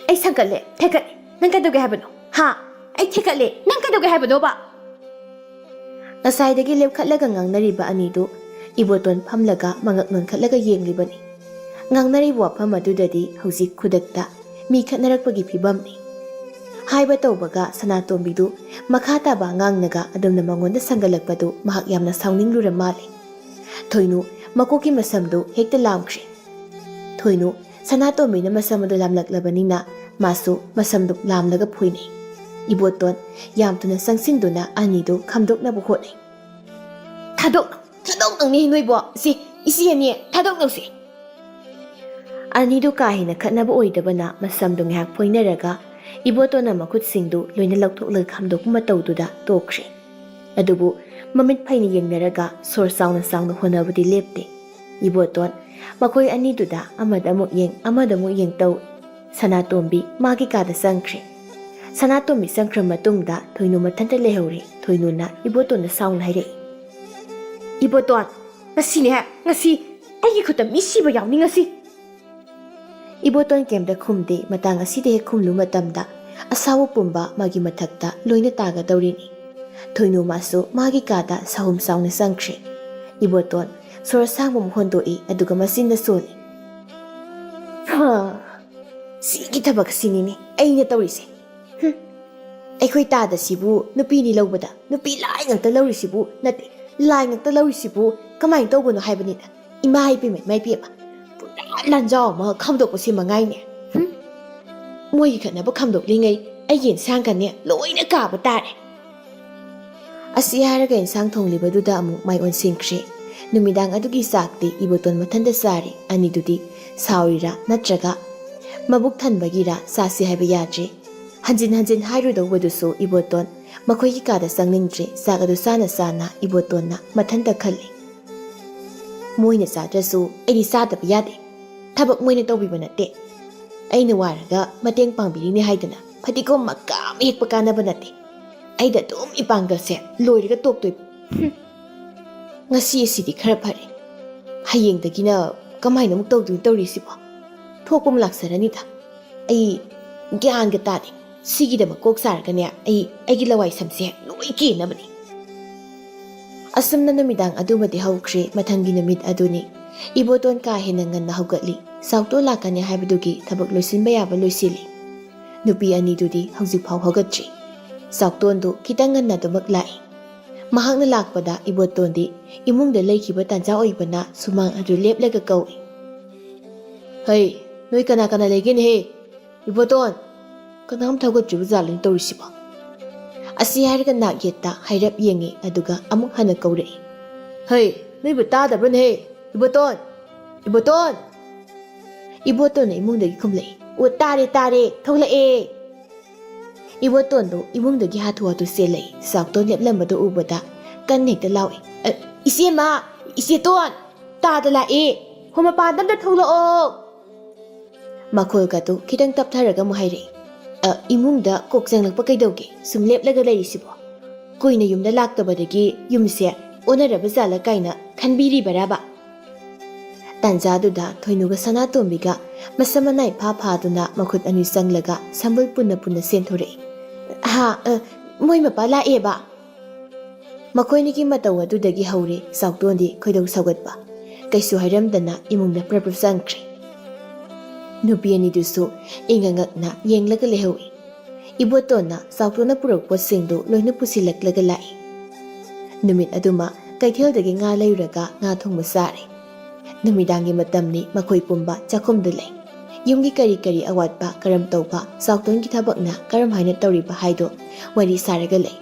"ꯑꯩ ꯁꯪꯒꯠꯂꯦ, ꯊꯦꯛꯀꯠꯂꯦ, ꯅꯪ ꯀꯩꯗꯧꯒꯦ ꯍꯥꯏꯕꯅꯣ? ꯍꯥ? ꯑꯩ ꯊꯦꯛꯀꯠꯂꯦ, ꯅꯪ ꯀꯩꯗꯧꯒꯦ ꯍꯥꯏꯕꯅꯣꯕ?" ꯉꯁꯥꯏꯗꯒꯤ ꯂꯦꯞꯈꯠꯂꯒ ꯉꯥꯡꯅꯔꯤꯕ ꯑꯅꯤꯗꯨ ꯏꯕꯣꯇꯣꯟ ꯐꯝꯂꯒ ꯃꯉꯛ ꯅꯣꯟꯈꯠꯂꯒ ꯌꯦꯡꯂꯤꯕꯅꯤ꯫ ꯉꯥꯡꯅꯔꯤꯕ ꯋꯥꯐꯝ ꯑꯗꯨꯗꯗꯤ ꯍꯧꯖꯤꯛ ꯈꯨꯗꯛꯇ ꯃꯤ ꯈꯠꯅꯔꯛꯄꯒꯤ ꯐꯤꯕꯝꯅꯤ꯫ ꯍꯥꯏꯕ ꯇꯧꯕꯒ ꯁꯅꯥꯇꯣꯝꯕꯤꯗꯨ ꯃꯈꯥ ꯇꯥꯕ ꯑꯉꯥꯡꯅꯒ ꯑꯗꯨꯝꯅ ꯃꯉꯣꯟꯗ ꯁꯪꯒꯠꯂꯛꯄꯗꯨ ꯃꯍꯥꯛ ꯌꯥꯝꯅ ꯁꯥꯎꯅꯤꯡꯂꯨꯔ ꯃꯥꯜꯂꯦ꯫ ꯊꯣꯏꯅꯨ ꯃꯀꯣꯛꯀꯤ ꯃꯁꯝꯗꯨ ꯍꯦꯛꯇ ꯂꯥꯝꯈ꯭ꯔꯦ꯫ ꯊꯣꯏꯅꯨ, ꯁꯅꯥꯇꯣꯝꯕꯤꯅ ꯃꯁꯝ ꯑꯗꯨ ꯂꯥꯝꯂꯛꯂꯕꯅꯤꯅ ꯃꯥꯁꯨ ꯃꯁꯝꯗꯨ ꯂꯥꯝꯂꯒ ꯐꯣꯏꯅꯩ꯫ ꯏꯕꯣꯇꯣꯟ ꯌꯥꯝ ꯊꯨꯅ ꯆꯪꯁꯤꯟꯗꯨꯅ ꯑꯅꯤꯗꯨ ꯈꯥꯝꯗꯣꯛꯅꯕ ꯍꯣꯠꯅꯩ꯫ "ꯊꯥꯗꯣꯛ, ꯊꯥꯗꯣꯛꯅꯧꯅꯦ ꯅꯣꯏꯕꯣ! ꯁꯤ, ꯏꯆꯦ ꯑꯅꯤ, ꯊꯥꯗꯣꯛꯅꯧꯁꯦ!" ꯑꯅꯤꯗꯨ ꯀꯥ ꯍꯦꯟꯅ ꯈꯠꯅꯕ ꯑꯣꯏꯗꯕꯅ ꯃꯁꯝꯗꯨ ꯉꯥꯏꯍꯥꯛ ꯐꯣꯏꯅꯔꯒ ꯏꯕꯣꯇꯣꯟꯅ ꯃꯈꯨꯠꯁꯤꯡꯗꯨ ꯂꯣꯏꯅ ꯂꯧꯊꯣꯛꯂꯒ ꯈꯥꯝꯗꯣꯛꯄ ꯃꯇꯧꯗꯨꯗ ꯇꯣꯛꯈ꯭ꯔꯦ꯫ ꯑꯗꯨꯕꯨ ꯃꯃꯤꯠ ꯐꯩꯅ ꯌꯦꯡꯅꯔꯒ ꯁꯣꯔ ꯆꯥꯎꯅ ꯆꯥꯎꯅ ꯍꯣꯟꯅꯕꯗꯤ ꯂꯦꯞꯇꯦ꯫ ꯏꯕꯣꯇꯣꯟ ꯃꯈꯣꯏ ꯑꯅꯤꯗꯨꯗ ꯑꯃꯗ ꯑꯃꯨꯛ ꯌꯦꯡ, ꯑꯃꯗ ꯑꯃꯨꯛ ꯌꯦꯡ ꯇꯧꯏ꯫ ꯁꯅꯥꯇꯣꯝꯕꯤ ꯃꯥꯒꯤ ꯀꯥꯗ ꯆꯪꯈ꯭ꯔꯦ꯫ ꯁꯅꯥꯇꯣꯝꯕꯤ ꯆꯪꯈ꯭ꯔ ꯃꯇꯨꯡꯗ ꯊꯣꯏꯅꯨ ꯃꯊꯟꯇ ꯂꯩꯍꯧꯔꯦ꯫ ꯊꯣꯏꯅꯨꯅ ꯏꯕꯣꯇꯣꯟꯗ ꯁꯥꯎꯅ ꯍꯥꯏꯔꯛꯏ, "ꯏꯕꯣꯇꯣꯟ, ꯉꯁꯤꯅꯦ, ꯉꯁꯤ ꯑꯩꯒꯤ ꯈꯨꯠꯇ ꯃꯤ ꯁꯤꯕ ꯌꯥꯎꯅꯤ ꯉꯁꯤ!" ꯏꯕꯣꯇꯣꯟ ꯀꯩꯝꯇ ꯈꯨꯝꯗꯦ꯫ ꯃꯇꯥꯡ ꯑꯁꯤꯗ ꯍꯦꯛ ꯈꯨꯝꯂꯨ ꯃꯇꯝꯗ ꯑꯁꯥꯎꯕ ꯄꯨꯝꯕ ꯃꯥꯒꯤ ꯃꯊꯛꯇ ꯂꯣꯏꯅ ꯇꯥꯒꯗꯧꯔꯤꯅꯤ꯫ ꯊꯣꯏꯅꯨ ꯃꯥꯁꯨ ꯃꯥꯒꯤ ꯀꯥꯗ ꯁꯥꯍꯨꯝ ꯁꯥꯎꯅ ꯆꯪꯈ꯭ꯔꯦ꯫ ꯏꯕꯣꯇꯣꯟ ꯁꯣꯔ ꯑꯁꯥꯡꯕ ꯑꯃ ꯍꯣꯟꯗꯣꯛꯏ, ꯑꯗꯨꯒ ꯃꯆꯤꯟꯗ ꯁꯣꯜꯂꯤ, "ꯍꯥ, ꯁꯤꯒꯤ ꯊꯕꯛ ꯑꯁꯤꯅꯤꯅꯦ ꯑꯩꯅ ꯇꯧꯔꯤꯁꯦ꯫ ꯍꯨꯝ, ꯑꯩꯈꯣꯏ ꯇꯥꯗ ꯁꯤꯕꯨ ꯅꯨꯄꯤꯅꯤ ꯂꯧꯕꯗ ꯅꯨꯄꯤ ꯂꯥꯏ ꯉꯥꯛꯇ ꯂꯧꯔꯤꯁꯤꯕꯨ, ꯅꯠꯇꯦ, ꯂꯥꯏ ꯉꯥꯛꯇ ꯂꯧꯔꯤꯁꯤꯕꯨ ꯀꯃꯥꯏꯅ ꯇꯧꯕꯅꯣ ꯍꯥꯏꯕꯅꯤꯗ꯫ ꯏꯃꯥ ꯏꯄꯦꯝꯃ, ꯏꯃꯥ ꯏꯄꯦꯝꯃ, ꯄꯨꯔꯥ ꯂꯥꯟꯖꯥꯎ ꯑꯃ ꯈꯥꯝꯗꯣꯛꯄꯁꯤ ꯃꯉꯥꯏꯅꯦ꯫ ꯍꯨꯝ, ꯃꯣꯏꯒꯤ ꯈꯠꯅꯕ ꯈꯥꯝꯗꯣꯛꯂꯤꯉꯩ ꯑꯩꯒꯤ ꯏꯟꯁꯥꯡꯒꯅꯦ ꯂꯣꯏꯅ ꯀꯥꯕ ꯇꯥꯔꯦ!" ꯑꯁꯤ ꯍꯥꯏꯔꯒ ꯏꯟꯁꯥꯡ ꯊꯣꯡꯂꯤꯕꯗꯨꯗ ꯑꯃꯨꯛ ꯃꯥꯏ ꯑꯣꯟꯁꯤꯟꯈ꯭ꯔꯦ꯫ ꯅꯨꯃꯤꯗꯥꯡ ꯑꯗꯨꯒꯤ ꯆꯥꯛꯇꯤ ꯏꯕꯣꯇꯣꯟ ꯃꯊꯟꯇ ꯆꯥꯔꯦ꯫ ꯑꯅꯤꯗꯨꯗꯤ ꯁꯥꯎꯔꯤꯔꯥ ꯅꯠꯇ꯭ꯔꯒ ꯃꯕꯨꯛ ꯊꯟꯕꯒꯤꯔꯥ ꯆꯥꯁꯤ ꯍꯥꯏꯕ ꯌꯥꯗ꯭ꯔꯦ꯫ ꯍꯟꯖꯤꯟ ꯍꯟꯖꯤꯟ ꯍꯥꯏꯔꯨꯗꯧꯕꯗꯨꯁꯨ ꯏꯕꯣꯇꯣꯟ ꯃꯈꯣꯏꯒꯤ ꯀꯥꯗ ꯆꯪꯅꯤꯡꯗ꯭ꯔꯦ꯫ ꯆꯥꯛ ꯑꯗꯨ ꯆꯥꯅ ꯆꯥꯅ ꯏꯕꯣꯇꯣꯟꯅ ꯃꯊꯟꯇ ꯈꯜꯂꯤ, "ꯃꯣꯏꯅ ꯆꯥꯗ꯭ꯔꯁꯨ ꯑꯩꯗꯤ ꯆꯥꯗꯕ ꯌꯥꯗꯦ꯫ ꯊꯕꯛ ꯃꯣꯏꯅ ꯇꯧꯕꯤꯕ ꯅꯠꯇꯦ꯫ ꯑꯩꯅ ꯋꯥꯔꯒ ꯃꯇꯦꯡ ꯄꯥꯡꯕꯤꯔꯤꯅꯦ ꯍꯥꯏꯗꯅ ꯐꯗꯤꯒꯣꯝ ꯃꯀꯥ ꯑꯃ ꯍꯦꯛꯄ ꯀꯥꯟꯅꯕ ꯅꯠꯇꯦ꯫ ꯑꯩꯗ ꯑꯗꯨꯝ ꯏꯄꯥꯡꯒꯜꯁꯦ ꯂꯣꯏꯔꯒ ꯇꯣꯛꯇꯣꯏꯕ꯫ ꯍꯨꯝ꯫ ꯉꯁꯤ ꯑꯁꯤꯗꯤ ꯈꯔ ꯐꯔꯦ꯫ ꯍꯌꯦꯡꯗꯒꯤꯅ ꯀꯃꯥꯏꯅ ꯑꯃꯨꯛ ꯇꯧꯗꯣꯏꯅꯣ ꯇꯧꯔꯤꯁꯤꯕꯣ? ꯊꯣꯛꯄ ꯑꯃ ꯂꯥꯛꯆꯔꯅꯤꯗ꯫ ꯑꯩ ꯒ꯭ꯌꯥꯟꯒ ꯇꯥꯗꯦ꯫ ꯁꯤꯒꯤꯗꯃꯛ ꯀꯣꯛ ꯁꯥꯔꯒꯅꯦ ꯑꯩ ꯑꯩꯒꯤ ꯂꯋꯥꯏ ꯁꯝꯁꯦ ꯂꯣꯏ ꯀꯦꯟꯅꯕꯅꯤ꯫ ꯑꯁꯨꯝꯅ ꯅꯨꯃꯤꯗꯥꯡ ꯑꯗꯨꯃꯗꯤ ꯍꯧꯈ꯭ꯔꯦ꯫ ꯃꯊꯪꯒꯤ ꯅꯨꯃꯤꯠ ꯑꯗꯨꯅꯤ꯫ ꯏꯕꯣꯇꯣꯟ ꯀꯥ ꯍꯦꯟꯅ ꯉꯟꯅ ꯍꯧꯒꯠꯂꯤ꯫ ꯆꯥꯎꯇꯣꯟ ꯂꯥꯛꯀꯅꯤ ꯍꯥꯏꯕꯗꯨꯒꯤ ꯊꯕꯛ ꯂꯣꯏꯁꯤꯟꯕ ꯌꯥꯕ ꯂꯣꯏꯁꯤꯜꯂꯤ꯫ ꯅꯨꯄꯤ ꯑꯅꯤꯗꯨꯗꯤ ꯍꯧꯖꯤꯛꯐꯥꯎ ꯍꯧꯒꯠꯇ꯭ꯔꯤ꯫ ꯆꯥꯎꯇꯣꯟꯗꯨ ꯈꯤꯇꯪ ꯉꯟꯅ ꯑꯗꯨꯃꯛ ꯂꯥꯛꯏ꯫ ꯃꯍꯥꯛꯅ ꯂꯥꯛꯄꯗ ꯏꯕꯣꯇꯣꯟꯗꯤ ꯏꯃꯨꯡꯗ ꯂꯩꯈꯤꯕ ꯇꯥꯟꯖꯥ ꯑꯣꯏꯕꯅ ꯁꯨꯃꯥꯡ ꯑꯗꯨ ꯂꯦꯞꯂꯒ ꯀꯧꯏ꯫ "ꯍꯩ, ꯅꯣꯏ ꯀꯅꯥ ꯀꯅꯥ ꯂꯩꯒꯦꯅꯦꯍꯦ? ꯏꯕꯣꯇꯣꯟ, ꯀꯅꯥꯝꯇ ꯍꯧꯒꯠꯇ꯭ꯔꯤꯕ ꯖꯥꯠꯂꯣꯅꯦ ꯇꯧꯔꯤꯁꯤꯕꯣ?" ꯑꯁꯤ ꯍꯥꯏꯔꯒ ꯅꯥꯛ ꯌꯦꯠꯇ ꯍꯥꯏꯔꯞ ꯌꯦꯡꯉꯤ, ꯑꯗꯨꯒ ꯑꯃꯨꯛ ꯍꯟꯅ ꯀꯧꯔꯛꯏ꯫ "ꯍꯩ, ꯅꯣꯏꯕꯨ ꯇꯥꯗꯕ꯭ꯔꯣꯅꯦꯍꯦ? ꯏꯕꯣꯇꯣꯟ! ꯏꯕꯣꯇꯣꯟ!" ꯏꯕꯣꯇꯣꯟꯅ ꯏꯃꯨꯡꯗꯒꯤ ꯈꯨꯝꯂꯛꯏ꯫ "ꯑꯣ, ꯇꯥꯔꯦ, ꯇꯥꯔꯦ, ꯊꯣꯛꯂꯛꯑꯦ!" ꯏꯕꯣꯇꯣꯟꯗꯣ ꯏꯃꯨꯡꯗꯒꯤ ꯍꯥꯊꯨ ꯍꯥꯊꯨ ꯆꯦꯜꯂꯛꯏ꯫ ꯆꯥꯎꯇꯣꯟ ꯂꯦꯞꯂꯝꯕꯗꯨ ꯎꯕꯗ ꯀꯟꯅ ꯍꯦꯛꯇ ꯂꯥꯎꯏ꯫ "ꯑ, ꯏꯆꯦꯃ! ꯏꯆꯦꯇꯣꯟ! ꯇꯥꯗ ꯂꯥꯛꯑꯦ! ꯍꯣ, ꯃꯄꯥꯟꯗ ꯑꯝꯇ ꯊꯣꯛꯂꯛꯑꯣ!" ꯃꯈꯣꯜꯒꯗꯨ ꯈꯤꯇꯪ ꯇꯞꯊꯔꯒ ꯑꯃꯨꯛ ꯍꯥꯏꯔꯛꯏ꯫ "ꯑ, ꯏꯃꯨꯡꯗ ꯀꯣꯛ ꯆꯪꯂꯛꯄ ꯀꯩꯗꯧꯒꯦ? ꯁꯨꯝ ꯂꯦꯞꯂꯒ ꯂꯩꯔꯤꯁꯤꯕꯣ? ꯀꯨꯏꯅ ꯌꯨꯝꯗ ꯂꯥꯛꯇꯕꯗꯒꯤ ꯌꯨꯝꯁꯦ ꯑꯣꯟꯅꯔꯕ ꯖꯥꯠꯂ ꯀꯥꯏꯅ ꯈꯟꯕꯤꯔꯤꯕꯔꯕ?" ꯇꯥꯟꯖꯥꯗꯨꯗ ꯊꯣꯏꯅꯨꯒ ꯁꯅꯥꯇꯣꯝꯕꯤꯒ ꯃꯁꯝ ꯃꯅꯥꯏ ꯐꯥ ꯐꯥꯗꯨꯅ ꯃꯈꯨꯠ ꯑꯅꯤ ꯆꯪꯂꯒ ꯁꯝꯕꯜ ꯄꯨꯟꯅ ꯄꯨꯟꯅ ꯆꯦꯟꯊꯣꯔꯛꯏ꯫ "ꯍꯥ, ꯑ, ꯃꯣꯏ ꯃꯄꯥ ꯂꯥꯛꯑꯦꯕ!" ꯃꯈꯣꯏꯅꯤꯒꯤ ꯃꯇꯧ ꯑꯗꯨꯗꯒꯤ ꯍꯧꯔꯦ ꯆꯥꯎꯇꯣꯟꯗꯤ ꯈꯣꯏꯗꯧ ꯁꯧꯒꯠꯄ꯫ ꯀꯩꯁꯨ ꯍꯥꯏꯔꯝꯗꯅ ꯏꯃꯨꯡꯗ ꯄ꯭ꯔꯞ ꯄ꯭ꯔꯞ ꯆꯪꯈ꯭ꯔꯦ꯫ ꯅꯨꯄꯤ ꯑꯅꯤꯗꯨꯁꯨ ꯏꯉꯛ ꯉꯛꯅ ꯌꯦꯡꯂꯒ ꯂꯩꯍꯧꯏ꯫ ꯏꯕꯣꯇꯣꯟꯅ ꯆꯥꯎꯇꯣꯟꯅ ꯄꯨꯔꯛꯄ ꯄꯣꯠꯁꯤꯡꯗꯨ ꯂꯣꯏꯅ ꯄꯨꯁꯤꯜꯂꯛꯂꯒ ꯂꯥꯛꯏ꯫ ꯅꯨꯃꯤꯠ ꯑꯗꯨꯃ ꯀꯩꯊꯦꯜꯗꯒꯤ ꯉꯥ ꯂꯩꯔꯨꯔꯒ ꯉꯥ ꯊꯣꯡꯕ ꯆꯥꯔꯦ꯫ ꯅꯨꯃꯤꯗꯥꯡꯒꯤ ꯃꯇꯝꯅꯤ, ꯃꯈꯣꯏ ꯄꯨꯝꯕ ꯆꯥꯛꯈꯨꯝꯗ ꯂꯩ꯫ ꯌꯨꯝꯒꯤ ꯀꯔꯤ ꯀꯔꯤ ꯑꯋꯥꯠꯄ ꯀꯔꯝ ꯇꯧꯕ, ꯆꯥꯎꯇꯣꯟꯒꯤ ꯊꯕꯛꯅ ꯀꯔꯝ ꯍꯥꯏꯅ ꯇꯧꯔꯤꯕ ꯍꯥꯏꯗꯣ ꯋꯥꯔꯤ ꯁꯥꯔꯒ ꯂꯩ꯫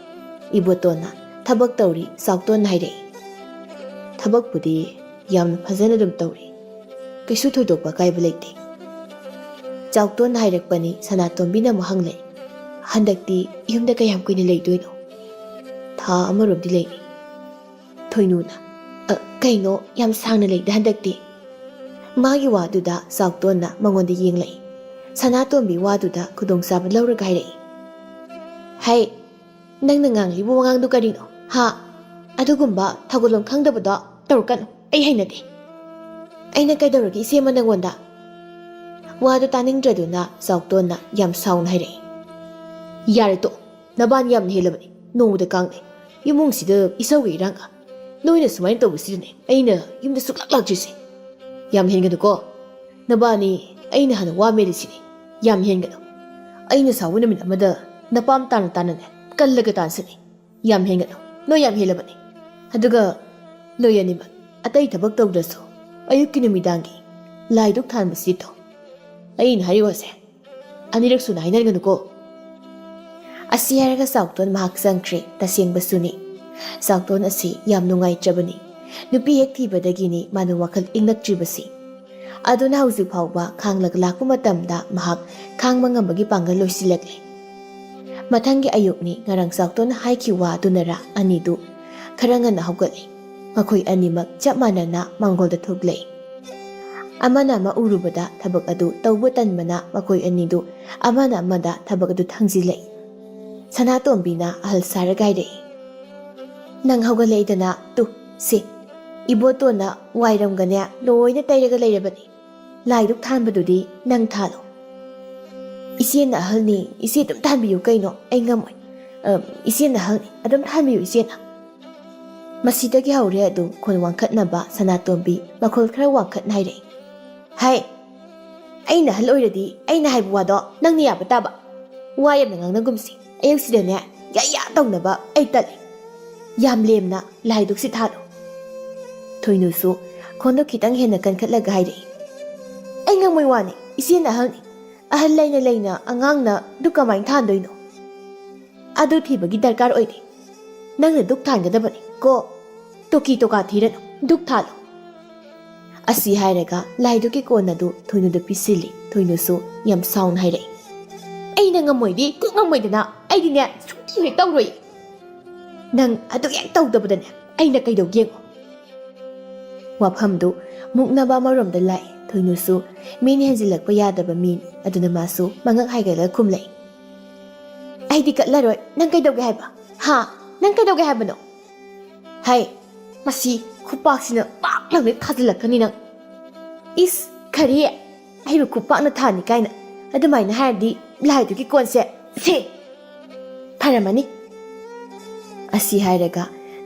ꯏꯕꯣꯇꯣꯟꯅ ꯊꯕꯛ ꯇꯧꯔꯤ, ꯆꯥꯎꯇꯣꯟꯅ ꯍꯥꯏꯔꯛꯏ꯫ "ꯊꯕꯛꯄꯨꯗꯤ ꯌꯥꯝꯅ ꯐꯖꯅ ꯑꯗꯨꯝ ꯇꯧꯔꯤ꯫ ꯀꯩꯁꯨ ꯊꯣꯏꯗꯣꯛꯄ ꯑꯀꯥꯏꯕ ꯂꯩꯇꯦ꯫" ꯆꯥꯎꯇꯣꯟꯅ ꯍꯥꯏꯔꯛꯄꯅꯤ꯫ ꯁꯅꯥꯇꯣꯝꯕꯤꯅ ꯑꯃꯨꯛ ꯍꯪꯂꯛꯏ, "ꯍꯟꯗꯛꯇꯤ ꯌꯨꯝꯗ ꯀꯌꯥꯝ ꯀꯨꯏꯅ ꯂꯩꯗꯣꯏꯅꯣ?" "ꯊꯥ ꯑꯃꯔꯣꯝꯗꯤ ꯂꯩꯅꯤ꯫" ꯊꯣꯏꯅꯨꯅ, "ꯑ, ꯀꯩꯅꯣ ꯌꯥꯝ ꯁꯥꯡꯅ ꯂꯩꯗ ꯍꯟꯗꯛꯇꯤ?" ꯃꯥꯒꯤ ꯋꯥꯗꯨꯗ ꯆꯥꯎꯇꯣꯟꯅ ꯃꯉꯣꯟꯗ ꯌꯦꯡꯂꯛꯏ꯫ ꯁꯅꯥꯇꯣꯝꯕꯤ ꯋꯥꯗꯨꯗ ꯈꯨꯗꯣꯡꯆꯥꯕ ꯂꯧꯔꯒ ꯍꯥꯏꯔꯛꯏ, "ꯍꯩ, "ꯅꯪꯅ ꯉꯥꯡꯂꯤꯕ ꯋꯥꯉꯥꯡꯗꯨ ꯀꯔꯤꯅꯣ? ꯍꯥ? ꯑꯗꯨꯒꯨꯝꯕ ꯊꯧꯒꯜꯂꯣꯟ ꯈꯪꯗꯕꯗꯣ ꯇꯧꯔꯛꯀꯅꯨ꯫ ꯑꯩ ꯍꯩꯅꯗꯦ꯫" "ꯑꯩꯅ ꯀꯩꯗꯧꯔꯒꯦ ꯏꯆꯦꯃ ꯅꯪꯉꯣꯟꯗ?" ꯋꯥꯗꯨ ꯇꯥꯅꯤꯡꯗ꯭ꯔꯗꯨꯅ ꯆꯥꯎꯇꯣꯟꯅ ꯌꯥꯝ ꯁꯥꯎꯅ ꯍꯥꯏꯔꯛꯏ꯫ "ꯌꯥꯔꯦ ꯇꯣꯛꯑꯣ, ꯅꯕꯥꯅꯤ ꯌꯥꯝꯅ ꯍꯦꯜꯂꯕꯅꯤ꯫ ꯅꯣꯡꯃꯗ ꯀꯥꯡꯅꯩ꯫ ꯏꯃꯨꯡꯁꯤꯗ ꯏꯁꯧꯒ ꯏꯔꯥꯡꯒ꯫ ꯅꯣꯏꯅ ꯁꯨꯃꯥꯏꯅ ꯇꯧꯕꯁꯤꯗꯅꯦ ꯑꯩꯅ ꯌꯨꯝꯗ ꯁꯨꯛꯂꯥꯛ ꯂꯥꯛꯇ꯭ꯔꯤꯁꯦ꯫ ꯌꯥꯝ ꯍꯦꯟꯒꯅꯨꯀꯣ꯫ ꯅꯕꯥꯅꯤ ꯑꯩꯅ ꯍꯥꯟꯅ ꯋꯥ ꯃꯦꯜꯂꯤꯁꯤꯅꯤ꯫ ꯌꯥꯝ ꯍꯦꯟꯒꯅꯨ꯫ ꯑꯩꯅ ꯁꯥꯎꯕ ꯅꯨꯃꯤꯠ ꯑꯃꯗ ꯅꯄꯥꯝ ꯇꯥꯅ ꯇꯥꯅꯅꯦ ꯀꯜꯂꯒ ꯇꯥꯟꯁꯤꯅꯤ꯫ ꯌꯥꯝ ꯍꯦꯟꯒꯅꯨ꯫ ꯅꯣꯏ ꯌꯥꯝ ꯍꯦꯜꯂꯕꯅꯤ꯫ ꯑꯗꯨꯒ ꯅꯣꯏ ꯑꯅꯤꯃꯛ ꯑꯇꯩ ꯊꯕꯛ ꯇꯧꯗ꯭ꯔꯁꯨ ꯑꯌꯨꯛꯀꯤ ꯅꯨꯃꯤꯗꯥꯡꯒꯤ ꯂꯥꯏꯗꯨꯛ ꯊꯥꯟꯕꯁꯤ ꯇꯧ꯫ ꯑꯩꯅ ꯍꯥꯏꯔꯤ ꯋꯥꯁꯦ ꯑꯅꯤꯔꯛ ꯁꯨꯅ ꯍꯥꯏꯅꯒꯅꯨꯀꯣ꯫" ꯑꯁꯤ ꯍꯥꯏꯔꯒ ꯆꯥꯎꯇꯣꯟ ꯃꯍꯥꯛ ꯆꯪꯈ꯭ꯔꯦ꯫ ꯇꯁꯦꯡꯕꯁꯨꯅꯤ, ꯆꯥꯎꯇꯣꯟ ꯑꯁꯤ ꯌꯥꯝ ꯅꯨꯡꯉꯥꯏꯇ꯭ꯔꯕꯅꯤ꯫ ꯅꯨꯄꯤ ꯍꯦꯛ ꯊꯤꯕꯗꯒꯤꯅꯤ ꯃꯥꯅ ꯋꯥꯈꯜ ꯏꯪꯂꯛꯇ꯭ꯔꯤꯕꯁꯤ꯫ ꯑꯗꯨꯅ ꯍꯧꯖꯤꯛ ꯐꯥꯎꯕ ꯈꯥꯡꯂꯒ ꯂꯥꯛꯄ ꯃꯇꯝꯗ ꯃꯍꯥꯛ ꯈꯥꯡꯕ ꯉꯝꯕꯒꯤ ꯄꯥꯡꯒꯜ ꯂꯣꯏꯁꯤꯜꯂꯛꯂꯦ꯫ ꯃꯊꯪꯒꯤ ꯑꯌꯨꯛꯅꯤ꯫ ꯉꯔꯥꯡ ꯆꯥꯎꯇꯣꯟꯅ ꯍꯥꯏꯈꯤꯕ ꯋꯥ ꯑꯗꯨꯅꯔꯥ ꯑꯅꯤꯗꯨ ꯈꯔ ꯉꯟꯅ ꯍꯧꯒꯠꯂꯤ꯫ ꯃꯈꯣꯏ ꯑꯅꯤꯃꯛ ꯆꯞ ꯃꯥꯟꯅꯅ ꯃꯥꯡꯒꯣꯜꯗ ꯊꯣꯛꯂꯛꯏ꯫ ꯑꯃꯅ ꯑꯃ ꯎꯔꯨꯕꯗ ꯊꯕꯛ ꯑꯗꯨ ꯇꯧꯕ ꯇꯟꯕꯅ ꯃꯈꯣꯏ ꯑꯅꯤꯗꯨ ꯑꯃꯅ ꯑꯃꯗ ꯊꯕꯛ ꯑꯗꯨ ꯊꯥꯡꯖꯤꯜꯂꯛꯏ꯫ ꯁꯅꯥꯇꯣꯝꯕꯤꯅ ꯑꯍꯜ ꯁꯥꯔꯒ ꯍꯥꯏꯔꯛꯏ, "ꯅꯪ ꯍꯧꯒꯠꯂꯛꯏꯗꯅ, ꯇꯨ, ꯁꯦ, ꯏꯕꯣꯇꯣꯟꯅ ꯋꯥꯏꯔꯝꯒꯅꯦ ꯂꯣꯏꯅ ꯇꯩꯔꯒ ꯂꯩꯔꯕꯅꯤ꯫ ꯂꯥꯏꯗꯨꯛ ꯊꯥꯟꯕꯗꯨꯗꯤ ꯅꯪ ꯊꯥꯜꯂꯣ꯫" "ꯏꯆꯦꯅ ꯑꯍꯜꯅꯤ, ꯏꯆꯦ ꯑꯗꯨꯝ ꯊꯥꯟꯕꯤꯌꯨ ꯀꯩꯅꯣ, ꯑꯩ ꯉꯝꯃꯣꯏ꯫" "ꯑ, ꯏꯆꯦꯅ ꯑꯍꯜꯅꯤ, ꯑꯗꯨꯝ ꯊꯥꯟꯕꯤꯌꯨ ꯏꯆꯦꯅ꯫" ꯃꯁꯤꯗꯒꯤ ꯍꯧꯔꯦ ꯑꯗꯨꯝ ꯈꯣꯟ ꯋꯥꯡꯈꯠꯅꯕ꯫ ꯁꯅꯥꯇꯣꯝꯕꯤ ꯃꯈꯣꯜ ꯈꯔ ꯋꯥꯡꯈꯠꯅ ꯍꯥꯏꯔꯛꯏ, "ꯍꯥꯏ, ꯑꯩꯅ ꯑꯍꯜ ꯑꯣꯏꯔꯗꯤ ꯑꯩꯅ ꯍꯥꯏꯕ ꯋꯥꯗꯣ ꯅꯪꯅ ꯌꯥꯕ ꯇꯥꯕ꯫ ꯋꯥ ꯌꯥꯝꯅ ꯉꯥꯡꯅꯒꯨꯝꯁꯤ꯫ ꯑꯌꯨꯛꯁꯤꯗꯅꯦ ꯌꯥ ꯌꯥ ꯇꯧꯅꯕ ꯑꯩ ꯇꯜꯂꯤ꯫ ꯌꯥꯝ ꯂꯦꯝꯅ ꯂꯥꯏꯗꯨꯛꯁꯤ ꯊꯥꯜꯂꯨ꯫" ꯊꯣꯏꯅꯨꯁꯨ ꯈꯣꯟꯗꯣ ꯈꯤꯇꯪ ꯍꯦꯟꯅ ꯀꯟꯈꯠꯂꯒ ꯍꯥꯏꯔꯛꯏ, "ꯑꯩ ꯉꯝꯃꯣꯏ ꯋꯥꯅꯤ, ꯏꯆꯦꯅ ꯑꯍꯜꯅꯤ꯫ ꯑꯍꯜ ꯂꯩꯅ ꯂꯩꯅ ꯑꯉꯥꯡꯅ ꯗꯨꯛ ꯀꯃꯥꯏꯅ ꯊꯥꯟꯗꯣꯏꯅꯣ? ꯑꯗꯨ ꯊꯤꯕꯒꯤ ꯗꯔꯀꯥꯔ ꯑꯣꯏꯗꯦ꯫ ꯅꯪꯅ ꯗꯨꯛ ꯊꯥꯟꯒꯗꯕꯅꯤ ꯀꯣ꯫ ꯇꯣꯀꯤ ꯇꯣꯀꯥ ꯊꯤꯔꯅꯨ, ꯗꯨꯛ ꯊꯥꯜꯂꯨ꯫" ꯑꯁꯤ ꯍꯥꯏꯔꯒ ꯂꯥꯏꯗꯨꯒꯤ ꯀꯣꯟ ꯑꯗꯨ ꯊꯣꯏꯅꯨꯗ ꯄꯤꯁꯤꯜꯂꯤ꯫ ꯊꯣꯏꯅꯨꯁꯨ ꯌꯥꯝ ꯁꯥꯎꯅ ꯍꯥꯏꯔꯛꯏ, "ꯑꯩꯅ ꯉꯝꯃꯣꯏꯗꯤ ꯀꯣꯛ ꯉꯝꯃꯣꯏꯗꯅ, ꯑꯩꯗꯤꯅꯦ ꯁꯨꯡꯇꯧ ꯍꯦꯛ ꯇꯧꯔꯣꯏ꯫ ꯅꯪ ꯑꯗꯨ ꯍꯦꯛ ꯇꯧꯗꯕꯗꯅꯦ ꯑꯩꯅ ꯀꯩꯗꯧꯒꯦ ꯌꯦꯡꯉꯣ꯫" ꯋꯥꯐꯝꯗꯨ ꯃꯨꯛꯅꯕ ꯑꯃꯔꯣꯝꯗ ꯂꯥꯛꯏ꯫ ꯊꯣꯏꯅꯨꯁꯨ ꯃꯤꯅ ꯍꯦꯟꯖꯤꯜꯂꯛꯄ ꯌꯥꯗꯕ ꯃꯤꯅꯤ꯫ ꯑꯗꯨꯅ ꯃꯥꯁꯨ ꯃꯉꯛ ꯍꯥꯏꯒꯠꯂꯒ ꯈꯨꯝꯂꯛꯏ, ꯑꯩꯗꯤ ꯀꯠꯂꯔꯣꯏ꯫ ꯅꯪ ꯀꯩꯗꯧꯒꯦ ꯍꯥꯏꯕ? ꯍꯥ? ꯅꯪ ꯀꯩꯗꯧꯒꯦ ꯍꯥꯏꯕꯅꯣ? ꯍꯩ, ꯃꯁꯤ ꯈꯨꯄꯥꯛꯁꯤꯅ ꯄꯥꯛ ꯂꯪꯅ ꯊꯥꯖꯤꯜꯂꯛꯀꯅꯤ ꯅꯪ꯫ ꯏꯁ, ꯈꯔꯤ? ꯑꯩꯕꯨ ꯈꯨꯄꯥꯛꯅ ꯊꯥꯅꯤ ꯀꯥꯏꯅ ꯑꯗꯨꯃꯥꯏꯅ ꯍꯥꯏꯔꯗꯤ ꯂꯥꯏꯗꯨꯒꯤ ꯀꯣꯟꯁꯦ ꯁꯦ ꯐꯔꯝꯃꯅꯤ꯫ ꯑꯁꯤ ꯍꯥꯏꯔꯒ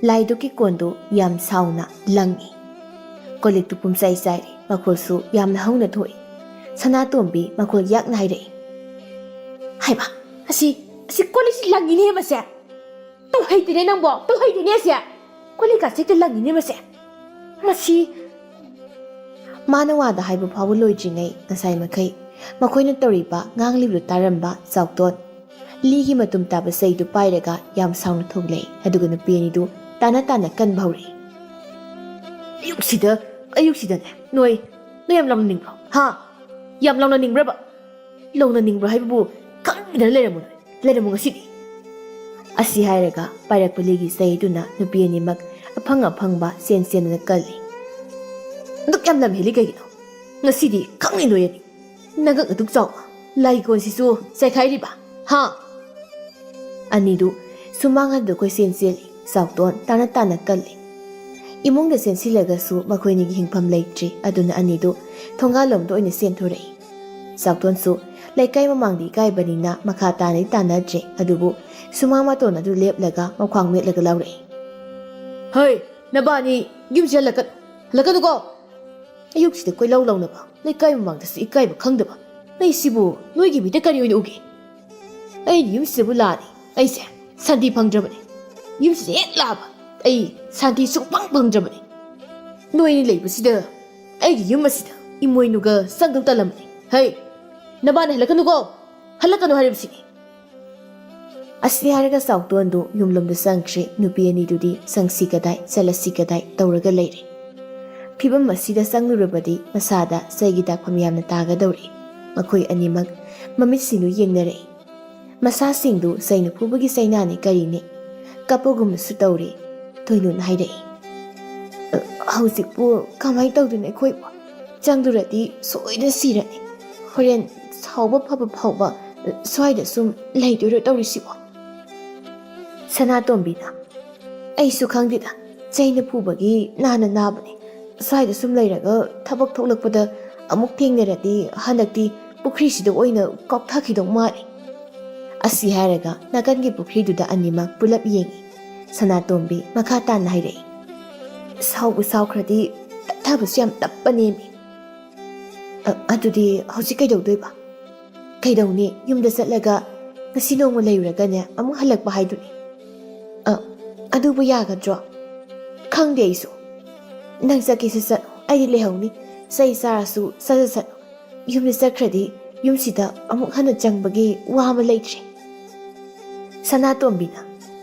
ꯂꯥꯏꯗꯨꯒꯤ ꯀꯣꯟꯗꯨ ꯌꯥꯝ ꯁꯥꯎꯅ ꯂꯪꯉꯤ꯫ ꯀꯣꯜ ꯂꯤꯛꯇꯨ ꯄꯨꯝꯆꯥꯏ ꯆꯥꯏꯔꯦ, ꯃꯈꯣꯜꯁꯨ ꯌꯥꯝꯅ ꯍꯧꯅ ꯊꯣꯛꯏ꯫ ꯁꯅꯥꯇꯣꯝꯕꯤ ꯃꯈꯣꯜ ꯌꯥꯛꯅ ꯍꯥꯏꯔꯛꯏ, "ꯍꯥꯏꯕ, ꯑꯁꯤ, ꯑꯁꯤ ꯀꯣꯜ ꯂꯤꯛꯁꯤ ꯂꯪꯉꯤꯅꯦ ꯃꯁꯦ꯫ ꯇꯧ ꯍꯩꯇꯦꯅꯦ ꯅꯪꯕꯣ, ꯇꯧ ꯍꯩꯇꯦꯅꯦ ꯑꯁꯦ꯫ ꯀꯣꯜ ꯂꯤꯛꯀꯥꯁꯦ ꯍꯦꯛꯇ ꯂꯪꯉꯤꯅꯦ ꯃꯁꯦ꯫ ꯃꯁꯤ"꯫ ꯃꯥꯅ ꯋꯥꯗ ꯍꯥꯏꯕ ꯐꯥꯎꯕ ꯂꯣꯏꯗ꯭ꯔꯤꯉꯩ ꯉꯁꯥꯏ ꯃꯈꯩ ꯃꯈꯣꯏꯅ ꯇꯧꯔꯤꯕ ꯉꯥꯡꯂꯤꯕꯗꯨ ꯇꯥꯔꯝꯕ ꯆꯥꯎꯇꯣꯟ ꯂꯤꯒꯤ ꯃꯇꯨꯝ ꯇꯥꯕ ꯆꯩꯗꯨ ꯄꯥꯏꯔꯒ ꯌꯥꯝ ꯁꯥꯎꯅ ꯊꯣꯛꯂꯛꯏ꯫ ꯑꯗꯨꯒ ꯅꯨꯄꯤ ꯑꯅꯤꯗꯨ ꯇꯥꯅ ꯇꯥꯅ ꯀꯟꯕ ꯍꯧꯔꯛꯏ꯫ "ꯑꯌꯨꯛꯁꯤꯗ, ꯑꯌꯨꯛꯁꯤꯗꯅꯦ ꯅꯣꯏ, ꯅꯣꯏ ꯌꯥꯝ ꯂꯥꯎꯅꯅꯤꯡꯕ꯭ꯔꯣ? ꯍꯥ? ꯌꯥꯝ ꯂꯥꯎꯅꯅꯤꯡꯕ꯭ꯔꯕ? ꯂꯥꯎꯅꯅꯤꯡꯕ꯭ꯔꯣ ꯍꯥꯏꯕꯕꯨ ꯈꯪꯗꯅ ꯂꯩꯔꯝꯃꯣ ꯅꯣꯏ꯫ ꯂꯩꯔꯝꯃꯣ ꯉꯁꯤꯗꯤ"꯫ ꯑꯁꯤ ꯍꯥꯏꯔꯒ ꯄꯥꯏꯔꯛꯄ ꯂꯤꯒꯤ ꯆꯩꯗꯨꯅ ꯅꯨꯄꯤ ꯑꯅꯤꯃꯛ ꯑꯐꯪ ꯑꯐꯪꯕ ꯆꯦꯟ ꯆꯦꯟꯗꯅ ꯀꯜꯂꯤ꯫ "ꯑꯗꯨꯛ ꯌꯥꯝ ꯂꯝ ꯍꯦꯜꯂꯤ ꯀꯩꯒꯤꯅꯣ? ꯉꯁꯤꯗꯤ ꯈꯪꯅꯤ ꯅꯣꯏ ꯑꯅꯤ꯫ ꯅꯒꯛ ꯑꯗꯨꯛ ꯆꯥꯎꯕ ꯂꯥꯏ ꯀꯣꯟꯁꯤꯁꯨ ꯆꯥꯏꯈꯥꯏꯔꯤꯕ, ꯍꯥ?" ꯑꯅꯤꯗꯨ ꯁꯨꯃꯥꯡ ꯑꯗꯨꯗ ꯀꯣꯏꯆꯦꯟ ꯆꯦꯜꯂꯤ꯫ ꯆꯥꯎꯇꯣꯟ ꯇꯥꯅ ꯇꯥꯅ ꯀꯜꯂꯤ꯫ ꯏꯃꯨꯡꯗ ꯆꯦꯟꯁꯤꯜꯂꯒꯁꯨ ꯃꯈꯣꯏꯅꯤꯒꯤ ꯍꯤꯡꯐꯝ ꯂꯩꯇ꯭ꯔꯤ꯫ ꯑꯗꯨꯅ ꯑꯅꯤꯗꯨ ꯊꯣꯡꯒꯥꯜꯂꯣꯝꯗ ꯑꯣꯏꯅ ꯆꯦꯟꯊꯣꯔꯛꯏ꯫ ꯆꯥꯎꯇꯣꯟꯁꯨ ꯂꯩꯀꯥꯏ ꯃꯃꯥꯡꯗꯤ ꯏꯀꯥꯏꯕꯅꯤꯅ ꯃꯈꯥ ꯇꯥꯅꯗꯤ ꯇꯥꯅꯗ꯭ꯔꯦ꯫ ꯑꯗꯨꯕꯨ ꯁꯨꯃꯥꯡ ꯃꯇꯣꯟ ꯑꯗꯨ ꯂꯦꯞꯂꯒ ꯃꯈ꯭ꯋꯥꯡ ꯃꯦꯠꯂꯒ ꯂꯥꯎꯔꯛꯏ, "ꯍꯩ, ꯅꯕꯥꯅꯤ ꯌꯨꯝꯁꯤ ꯍꯜꯂꯛꯀ-, ꯍꯜꯂꯛꯀꯅꯨꯀꯣ! ꯑꯌꯨꯛꯁꯤꯗ ꯀꯣꯏꯂꯧ ꯂꯧꯅꯕ ꯂꯩꯀꯥꯏ ꯃꯃꯥꯡꯗꯁꯨ ꯏꯀꯥꯏꯕ ꯈꯪꯗꯕ꯫ ꯑꯩꯁꯤꯕꯨ ꯅꯣꯏꯒꯤ ꯃꯤꯠꯇ ꯀꯔꯤ ꯑꯣꯏꯅ ꯎꯒꯦ? ꯑꯩꯅ ꯌꯨꯝꯁꯤꯗꯕꯨ ꯂꯥꯛꯑꯗꯤ ꯑꯩꯁꯦ ꯁꯥꯟꯇꯤ ꯐꯪꯗ꯭ꯔꯕꯅꯦ꯫ ꯌꯨꯝꯁꯤꯗ ꯍꯦꯛ ꯂꯥꯛꯑꯕ ꯑꯩ ꯁꯥꯟꯇꯤ ꯁꯨꯡꯐꯪ ꯐꯪꯗ꯭ꯔꯕꯅꯦ꯫ ꯅꯣꯏꯅꯤ ꯂꯩꯕꯁꯤꯗ ꯑꯩꯒꯤ ꯌꯨꯝ ꯑꯁꯤꯗ ꯏꯃꯣꯏꯅꯨꯒ ꯆꯪꯗꯧ ꯇꯜꯂꯝꯕꯅꯦ꯫ ꯍꯩ, ꯅꯕꯥꯅꯤ ꯍꯜꯂꯛꯀꯅꯨꯀꯣ! ꯍꯜꯂꯛꯀꯅꯨ ꯍꯥꯏꯔꯤꯕꯁꯤꯅꯤ"꯫ ꯑꯁꯤ ꯍꯥꯏꯔꯒ ꯆꯥꯎꯇꯣꯟꯗꯨ ꯌꯨꯝꯂꯣꯝꯗ ꯆꯪꯈ꯭ꯔꯦ꯫ ꯅꯨꯄꯤ ꯑꯅꯤꯗꯨꯗꯤ ꯆꯪꯁꯤ ꯀꯗꯥꯏ, ꯆꯠꯂꯁꯤ ꯀꯗꯥꯏ ꯇꯧꯔꯒ ꯂꯩꯔꯦ꯫ ꯐꯤꯕꯝ ꯑꯁꯤꯗ ꯆꯪꯂꯨꯔꯕꯗꯤ ꯃꯁꯥꯗ ꯆꯩꯒꯤ ꯗꯥꯛꯐꯝ ꯌꯥꯝꯅ ꯇꯥꯒꯗꯧꯔꯤ꯫ ꯃꯈꯣꯏ ꯑꯅꯤꯃꯛ ꯃꯃꯤꯠꯁꯤꯡꯗꯨ ꯌꯦꯡꯅꯔꯛꯏ꯫ ꯃꯁꯥꯁꯤꯡꯗꯨ ꯆꯩꯅ ꯐꯨꯕꯒꯤ ꯆꯩꯅꯥꯅꯤ ꯀꯔꯤꯅꯤ ꯀꯞꯄꯒꯨꯝꯕꯁꯨ ꯇꯧꯔꯤ꯫ ꯊꯣꯏꯅꯨꯅ ꯍꯥꯏꯔꯛꯏ, "ꯑ, ꯍꯧꯖꯤꯛꯄꯨ ꯀꯃꯥꯏꯅ ꯇꯧꯗꯣꯏꯅꯣ ꯑꯩꯈꯣꯏꯕꯨ? ꯆꯪꯗꯨꯔꯗꯤ ꯁꯣꯏꯗꯅ ꯁꯤꯔꯅꯤ꯫ ꯍꯣꯔꯦꯟ ꯁꯥꯎꯕ ꯐꯕ ꯐꯥꯎꯕ ꯁ꯭ꯋꯥꯏꯗ ꯁꯨꯝ ꯂꯩꯗꯣꯏꯔꯣ ꯇꯧꯔꯤꯁꯤꯕꯣ? ꯁꯅꯥꯇꯣꯝꯕꯤꯅ, "ꯑꯩꯁꯨ ꯈꯪꯗꯦꯗ, ꯆꯩꯅ ꯐꯨꯕꯒꯤ ꯅꯥꯅ ꯅꯥꯕꯅꯦ꯫ ꯁ꯭ꯋꯥꯏꯗ ꯁꯨꯝ ꯂꯩꯔꯒ ꯊꯕꯛ ꯊꯣꯛꯂꯛꯄꯗ ꯑꯃꯨꯛ ꯊꯦꯡꯅꯔꯗꯤ ꯍꯟꯗꯛꯇꯤ ꯄꯨꯈ꯭ꯔꯤꯁꯤꯗ ꯑꯣꯏꯅ ꯀꯥꯎꯊꯈꯤꯗꯧ ꯃꯥꯜꯂꯦ"꯫ ꯑꯁꯤ ꯍꯥꯏꯔꯒ ꯅꯥꯀꯟꯒꯤ ꯄꯨꯈ꯭ꯔꯤꯗꯨꯗ ꯑꯅꯤꯃꯛ ꯄꯨꯂꯞ ꯌꯦꯡꯉꯤ꯫ ꯁꯅꯥꯇꯣꯝꯕꯤ ꯃꯈꯥ ꯇꯥꯅ ꯍꯥꯏꯔꯛꯏ, "ꯁꯥꯎꯕ ꯁꯥꯎꯈ꯭ꯔꯗꯤ ꯇꯞꯊꯕꯁꯨ ꯌꯥꯝ ꯇꯞꯄꯅꯦꯃꯤ꯫ ꯑ, ꯑꯗꯨꯗꯤ ꯍꯧꯖꯤꯛ ꯀꯩꯗꯧꯗꯣꯏꯕ?" "ꯀꯩꯗꯧꯅꯤ? ꯌꯨꯝꯗ ꯆꯠꯂꯒ ꯉꯁꯤ ꯅꯣꯡꯃ ꯂꯩꯔꯨꯔꯒꯅꯦ ꯑꯃꯨꯛ ꯍꯜꯂꯛꯄ ꯍꯥꯏꯗꯨꯅꯤ"꯫ "ꯑ, ꯑꯗꯨꯕꯨ ꯌꯥꯒꯗ꯭ꯔꯣ?" "ꯈꯪꯗꯦ ꯑꯩꯁꯨ꯫ ꯅꯪ ꯆꯠꯀꯦꯁꯨ ꯆꯠꯂꯣ, ꯑꯩꯗꯤ ꯂꯩꯍꯧꯅꯤ꯫ ꯆꯩ ꯆꯥꯔꯁꯨ ꯆꯠꯂ ꯆꯠꯂꯣ꯫ ꯌꯨꯝꯗ ꯆꯠꯈ꯭ꯔꯗꯤ ꯌꯨꯝꯁꯤꯗ ꯑꯃꯨꯛ ꯍꯟꯅ ꯆꯪꯕꯒꯤ ꯋꯥ ꯑꯃ ꯂꯩꯇ꯭ꯔꯦ"꯫ ꯁꯅꯥꯇꯣꯝꯕꯤꯅ,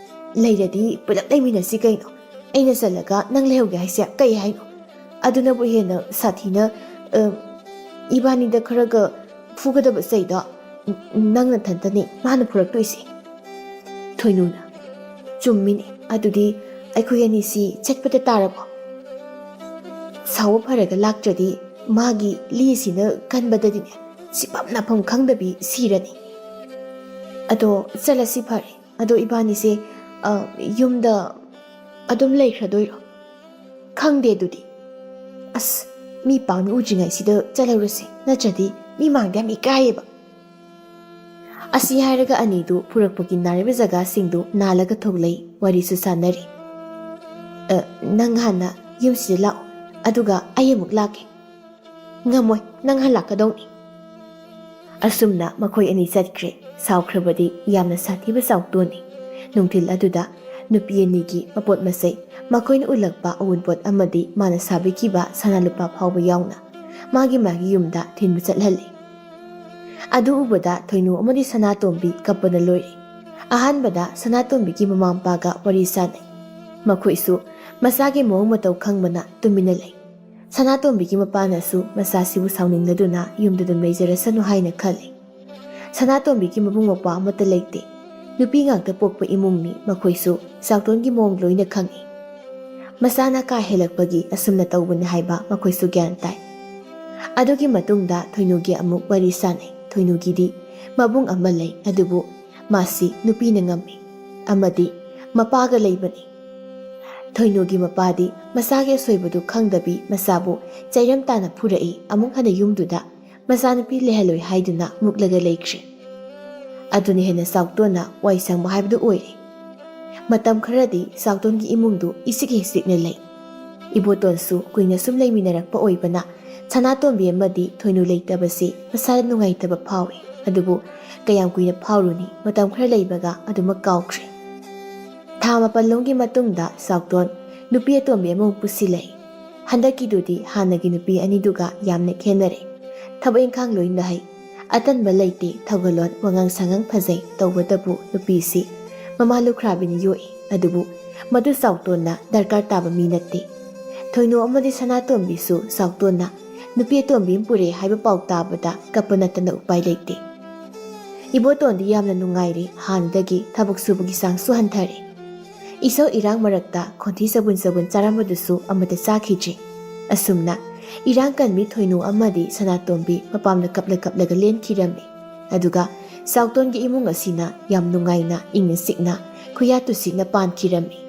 "ꯂꯩꯔꯗꯤ ꯄꯨꯂꯞ ꯂꯩꯃꯤꯟꯅꯁꯤ ꯀꯩꯅꯣ꯫ ꯑꯩꯅ ꯆꯠꯂꯒ ꯅꯪ ꯂꯩꯍꯧꯒꯦ ꯍꯥꯏꯁꯦ ꯀꯩ ꯍꯥꯏꯅꯣ? ꯑꯗꯨꯅꯕꯨ ꯍꯦꯟꯅ ꯁꯥꯊꯤꯅ, ꯑ, ꯏꯕꯥꯅꯤꯗ ꯈꯔꯒ ꯐꯨꯒꯗꯕ ꯆꯩꯗꯣ ꯅꯪ ꯅꯊꯟꯇꯅꯤ ꯃꯥꯅ ꯐꯨꯔꯛꯇꯣꯏꯁꯦ"꯫ ꯊꯣꯏꯅꯨꯅ, "ꯆꯨꯝꯃꯤꯅꯦ, ꯑꯗꯨꯗꯤ ꯑꯩꯈꯣꯏ ꯑꯅꯤꯁꯤ ꯆꯠꯄꯗ ꯇꯥꯔꯕꯣ? ꯁꯥꯎꯕ ꯐꯔꯒ ꯂꯥꯛꯇ꯭ꯔꯗꯤ ꯃꯥꯒꯤ ꯂꯤꯁꯤꯅ ꯀꯟꯕꯗꯗꯤꯅꯦ ꯁꯤꯐꯝ ꯅꯥꯐꯝ ꯈꯪꯗꯕꯤ ꯁꯤꯔꯅꯤ꯫ ꯑꯗꯣ ꯆꯠꯂꯁꯤ ꯐꯔꯦ꯫ ꯑꯗꯣ ꯏꯕꯥꯅꯤꯁꯦ, ꯑ, ꯌꯨꯝꯗ ꯑꯗꯨꯝ ꯂꯩꯈ꯭ꯔꯗꯣꯏꯔꯣ? ꯈꯪꯗꯦ ꯑꯗꯨꯗꯤ꯫ ꯑꯁ, ꯃꯤ ꯄꯥꯡꯅ ꯎꯗ꯭ꯔꯤꯉꯩꯁꯤꯗ ꯆꯠꯍꯧꯔꯁꯦ, ꯅꯠꯇ꯭ꯔꯗꯤ ꯃꯤ ꯃꯥꯡꯗ ꯌꯥꯝ ꯏꯀꯥꯏꯌꯦꯕ"꯫ ꯑꯁꯤ ꯍꯥꯏꯔꯒ ꯑꯅꯤꯗꯨ ꯄꯨꯔꯛꯄꯒꯤ ꯅꯥꯔꯤꯕ ꯖꯒꯥꯁꯤꯡꯗꯨ ꯅꯥꯜꯂꯒ ꯊꯣꯛꯂꯛꯏ, ꯋꯥꯔꯤꯁꯨ ꯁꯥꯟꯅꯔꯤ꯫ "ꯑ, ꯅꯪ ꯍꯥꯟꯅ ꯌꯨꯝꯁꯤꯗ ꯂꯥꯛꯑꯣ, ꯑꯗꯨꯒ ꯑꯩ ꯑꯃꯨꯛ ꯂꯥꯛꯀꯦ"꯫ "ꯉꯝꯃꯣꯏ, ꯅꯪ ꯍꯜꯂꯛꯀꯗꯧꯅꯤ"꯫ ꯑꯁꯨꯝꯅ ꯃꯈꯣꯏ ꯑꯅꯤ ꯆꯠꯈ꯭ꯔꯦ꯫ ꯁꯥꯎꯈ꯭ꯔꯕꯗꯤ ꯌꯥꯝꯅ ꯁꯥꯊꯤꯕ ꯁꯥꯎꯇꯣꯟꯅꯤ꯫ ꯅꯨꯡꯊꯤꯜ ꯑꯗꯨꯗ ꯅꯨꯄꯤ ꯑꯅꯤꯒꯤ ꯃꯄꯣꯠ ꯃꯆꯩ, ꯃꯈꯣꯏꯅ ꯎꯠꯂꯛꯄ ꯑꯎꯟꯄꯣꯠ ꯑꯃꯗꯤ ꯃꯥꯅ ꯁꯥꯕꯤꯈꯤꯕ ꯁꯅꯥ ꯂꯨꯄꯥ ꯐꯥꯎꯕ ꯌꯥꯎꯅ ꯃꯥꯒꯤ ꯃꯥꯒꯤ ꯌꯨꯝꯗ ꯊꯤꯟꯕ ꯆꯠꯍꯜꯂꯤ꯫ ꯑꯗꯨ ꯎꯕꯗ ꯊꯣꯏꯅꯨ ꯑꯃꯗꯤ ꯁꯅꯥꯇꯣꯝꯕꯤ ꯀꯞꯄꯅ ꯂꯣꯏꯔꯦ꯫ ꯑꯍꯥꯟꯕꯗ ꯁꯅꯥꯇꯣꯝꯕꯤꯒꯤ ꯃꯃꯥ ꯃꯄꯥꯒ ꯋꯥꯔꯤ ꯁꯥꯟꯅꯩ꯫ ꯃꯈꯣꯏꯁꯨ ꯃꯆꯥꯒꯤ ꯃꯑꯣꯡ ꯃꯇꯧ ꯈꯪꯕꯅ ꯇꯨꯃꯤꯟꯅ ꯂꯩ꯫ ꯁꯅꯥꯇꯣꯝꯕꯤꯒꯤ ꯃꯄꯥꯅꯁꯨ ꯃꯆꯥꯁꯤꯕꯨ ꯁꯥꯎꯅꯤꯡꯅꯗꯨꯅ ꯌꯨꯝꯗ ꯑꯗꯨꯝ ꯂꯩꯖꯔꯁꯅꯨ ꯍꯥꯏꯅ ꯈꯜꯂꯤ꯫ ꯁꯅꯥꯇꯣꯝꯕꯤꯒꯤ ꯃꯕꯨꯡ ꯃꯧꯄ꯭ꯋꯥ ꯑꯃꯠꯇ ꯂꯩꯇꯦ꯫ ꯅꯨꯄꯤ ꯉꯥꯛꯇ ꯄꯣꯛꯄ ꯏꯃꯨꯡꯅꯤ꯫ ꯃꯈꯣꯏꯁꯨ ꯆꯥꯎꯇꯣꯟꯒꯤ ꯃꯑꯣꯡ ꯂꯣꯏꯅ ꯈꯪꯏ꯫ ꯃꯆꯥꯅ ꯀꯥ ꯍꯦꯜꯂꯛꯄꯒꯤ ꯑꯁꯨꯝꯅ ꯇꯧꯕꯅꯤ ꯍꯥꯏꯕ ꯃꯈꯣꯏꯁꯨ ꯒ꯭ꯌꯥꯟ ꯇꯥꯏ꯫ ꯑꯗꯨꯒꯤ ꯃꯇꯨꯡꯗ ꯊꯣꯏꯅꯨꯒꯤ ꯑꯃꯨꯛ ꯋꯥꯔꯤ ꯁꯥꯟꯅꯩ꯫ ꯊꯣꯏꯅꯨꯒꯤꯗꯤ ꯃꯕꯨꯡ ꯑꯃ ꯂꯩ, ꯑꯗꯨꯕꯨ ꯃꯥꯁꯤ ꯅꯨꯄꯤꯅ ꯉꯝꯃꯤ ꯑꯃꯗꯤ ꯃꯄꯥꯒ ꯂꯩꯕꯅꯤ꯫ ꯊꯣꯏꯅꯨꯒꯤ ꯃꯄꯥꯗꯤ ꯃꯆꯥꯒꯤ ꯑꯁꯣꯏꯕꯗꯨ ꯈꯪꯗꯕꯤ ꯃꯆꯥꯕꯨ ꯆꯩꯔꯝ ꯇꯥꯅ ꯐꯨꯔꯛꯏ꯫ ꯑꯃꯨꯛ ꯍꯟꯅ ꯌꯨꯝꯗꯨꯗ ꯃꯆꯥꯅꯨꯄꯤ ꯂꯩꯍꯜꯂꯣꯏ ꯍꯥꯏꯗꯨꯅ ꯃꯨꯛꯂꯒ ꯂꯩꯈ꯭ꯔꯦ꯫ ꯑꯗꯨꯅ ꯍꯦꯟꯅ ꯆꯥꯎꯇꯣꯟꯅ ꯋꯥꯏ ꯁꯪꯕ ꯍꯥꯏꯕꯗꯨ ꯑꯣꯏꯔꯦ꯫ ꯃꯇꯝ ꯈꯔꯗꯤ ꯆꯥꯎꯇꯣꯟꯒꯤ ꯏꯃꯨꯡꯗꯨ ꯏꯆꯤꯛ ꯍꯦꯛ ꯆꯤꯛꯅ ꯂꯩ꯫ ꯏꯕꯣꯇꯣꯟꯁꯨ ꯀꯨꯏꯅ ꯁꯨꯝ ꯂꯩꯃꯤꯟꯅꯔꯛꯄ ꯑꯣꯏꯕꯅ ꯁꯅꯥꯇꯣꯝꯕꯤ ꯑꯃꯗꯤ ꯊꯣꯏꯅꯨ ꯂꯩꯇꯕꯁꯤ ꯃꯁꯥꯗ ꯅꯨꯡꯉꯥꯏꯇꯕ ꯐꯥꯎꯏ꯫ ꯑꯗꯨꯕꯨ ꯀꯌꯥꯝ ꯀꯨꯏꯅ ꯐꯥꯎꯔꯨꯅꯤ, ꯃꯇꯝ ꯈꯔ ꯂꯩꯕꯒ ꯑꯗꯨꯃꯛ ꯀꯥꯎꯈ꯭ꯔꯦ꯫ ꯊꯥ ꯃꯥꯄꯜ ꯂꯣꯝꯒꯤ ꯃꯇꯨꯡꯗ ꯆꯥꯎꯇꯣꯟ ꯅꯨꯄꯤ ꯑꯇꯣꯝꯕꯤ ꯑꯃꯃꯨꯛ ꯄꯨꯁꯤꯜꯂꯛꯏ꯫ ꯍꯟꯗꯛꯀꯤꯗꯨꯗꯤ ꯍꯥꯟꯅꯒꯤ ꯅꯨꯄꯤ ꯑꯅꯤꯗꯨꯒ ꯌꯥꯝꯅ ꯈꯦꯠꯅꯔꯦ꯫ ꯊꯕꯛ ꯏꯪꯈꯥꯡ ꯂꯣꯏꯅ ꯍꯩ, ꯑꯇꯟꯕ ꯂꯩꯇꯦ, ꯊꯧꯒꯜꯂꯣꯟ ꯋꯥꯉꯥꯡ ꯁꯉꯥꯡ ꯐꯖꯩ꯫ ꯇꯧꯕꯇꯕꯨ ꯅꯨꯄꯤꯁꯤ ꯃꯃꯥ ꯂꯨꯈ꯭ꯔꯥꯕꯤꯅ ꯌꯣꯛꯏ꯫ ꯑꯗꯨꯕꯨ ꯃꯗꯨ ꯆꯥꯎꯇꯣꯟꯅ ꯗꯔꯀꯥꯔ ꯇꯥꯕ ꯃꯤ ꯅꯠꯇꯦ꯫ ꯊꯣꯏꯅꯨ ꯑꯃꯗꯤ ꯁꯅꯥꯇꯣꯝꯕꯤꯁꯨ ꯆꯥꯎꯇꯣꯟꯅ ꯅꯨꯄꯤ ꯑꯇꯣꯝꯕꯤ ꯑꯃ ꯄꯨꯔꯛꯑꯦ ꯍꯥꯏꯕ ꯄꯥꯎ ꯇꯥꯕꯗ ꯀꯞꯄ ꯅꯠꯇꯅ ꯎꯄꯥꯏ ꯂꯩꯇꯦ꯫ ꯏꯕꯣꯇꯣꯟꯗꯤ ꯌꯥꯝꯅ ꯅꯨꯡꯉꯥꯏꯔꯦ, ꯍꯥꯟꯅꯗꯒꯤ ꯊꯕꯛ ꯁꯨꯕꯒꯤ ꯆꯥꯡꯁꯨ ꯍꯟꯊꯔꯦ꯫ ꯏꯁꯧ ꯏꯔꯥꯡ ꯃꯔꯛꯇ ꯈꯣꯟꯊꯤ ꯆꯕꯨꯟ ꯆꯕꯨꯟ ꯆꯥꯔꯝꯕꯗꯨꯁꯨ ꯑꯃꯠꯇ ꯆꯥꯈꯤꯗ꯭ꯔꯦ꯫ ꯑꯁꯨꯝꯅ ꯏꯔꯥꯡ ꯀꯟꯕꯤ ꯊꯣꯏꯅꯨ ꯑꯃꯗꯤ ꯁꯅꯥꯇꯣꯝꯕꯤ ꯃꯄꯥꯝꯗ ꯀꯞꯂ ꯀꯞꯂꯒ ꯂꯦꯟꯈꯤꯔꯝꯃꯤ꯫ ꯑꯗꯨꯒ ꯆꯥꯎꯇꯣꯟꯒꯤ ꯏꯃꯨꯡ ꯑꯁꯤꯅ ꯌꯥꯝ ꯅꯨꯡꯉꯥꯏꯅ, ꯏꯪꯅ ꯆꯤꯛꯅ, ꯈꯨꯌꯥ ꯇꯨꯁꯤꯠꯅ ꯄꯥꯟꯈꯤꯔꯝꯃꯤ꯫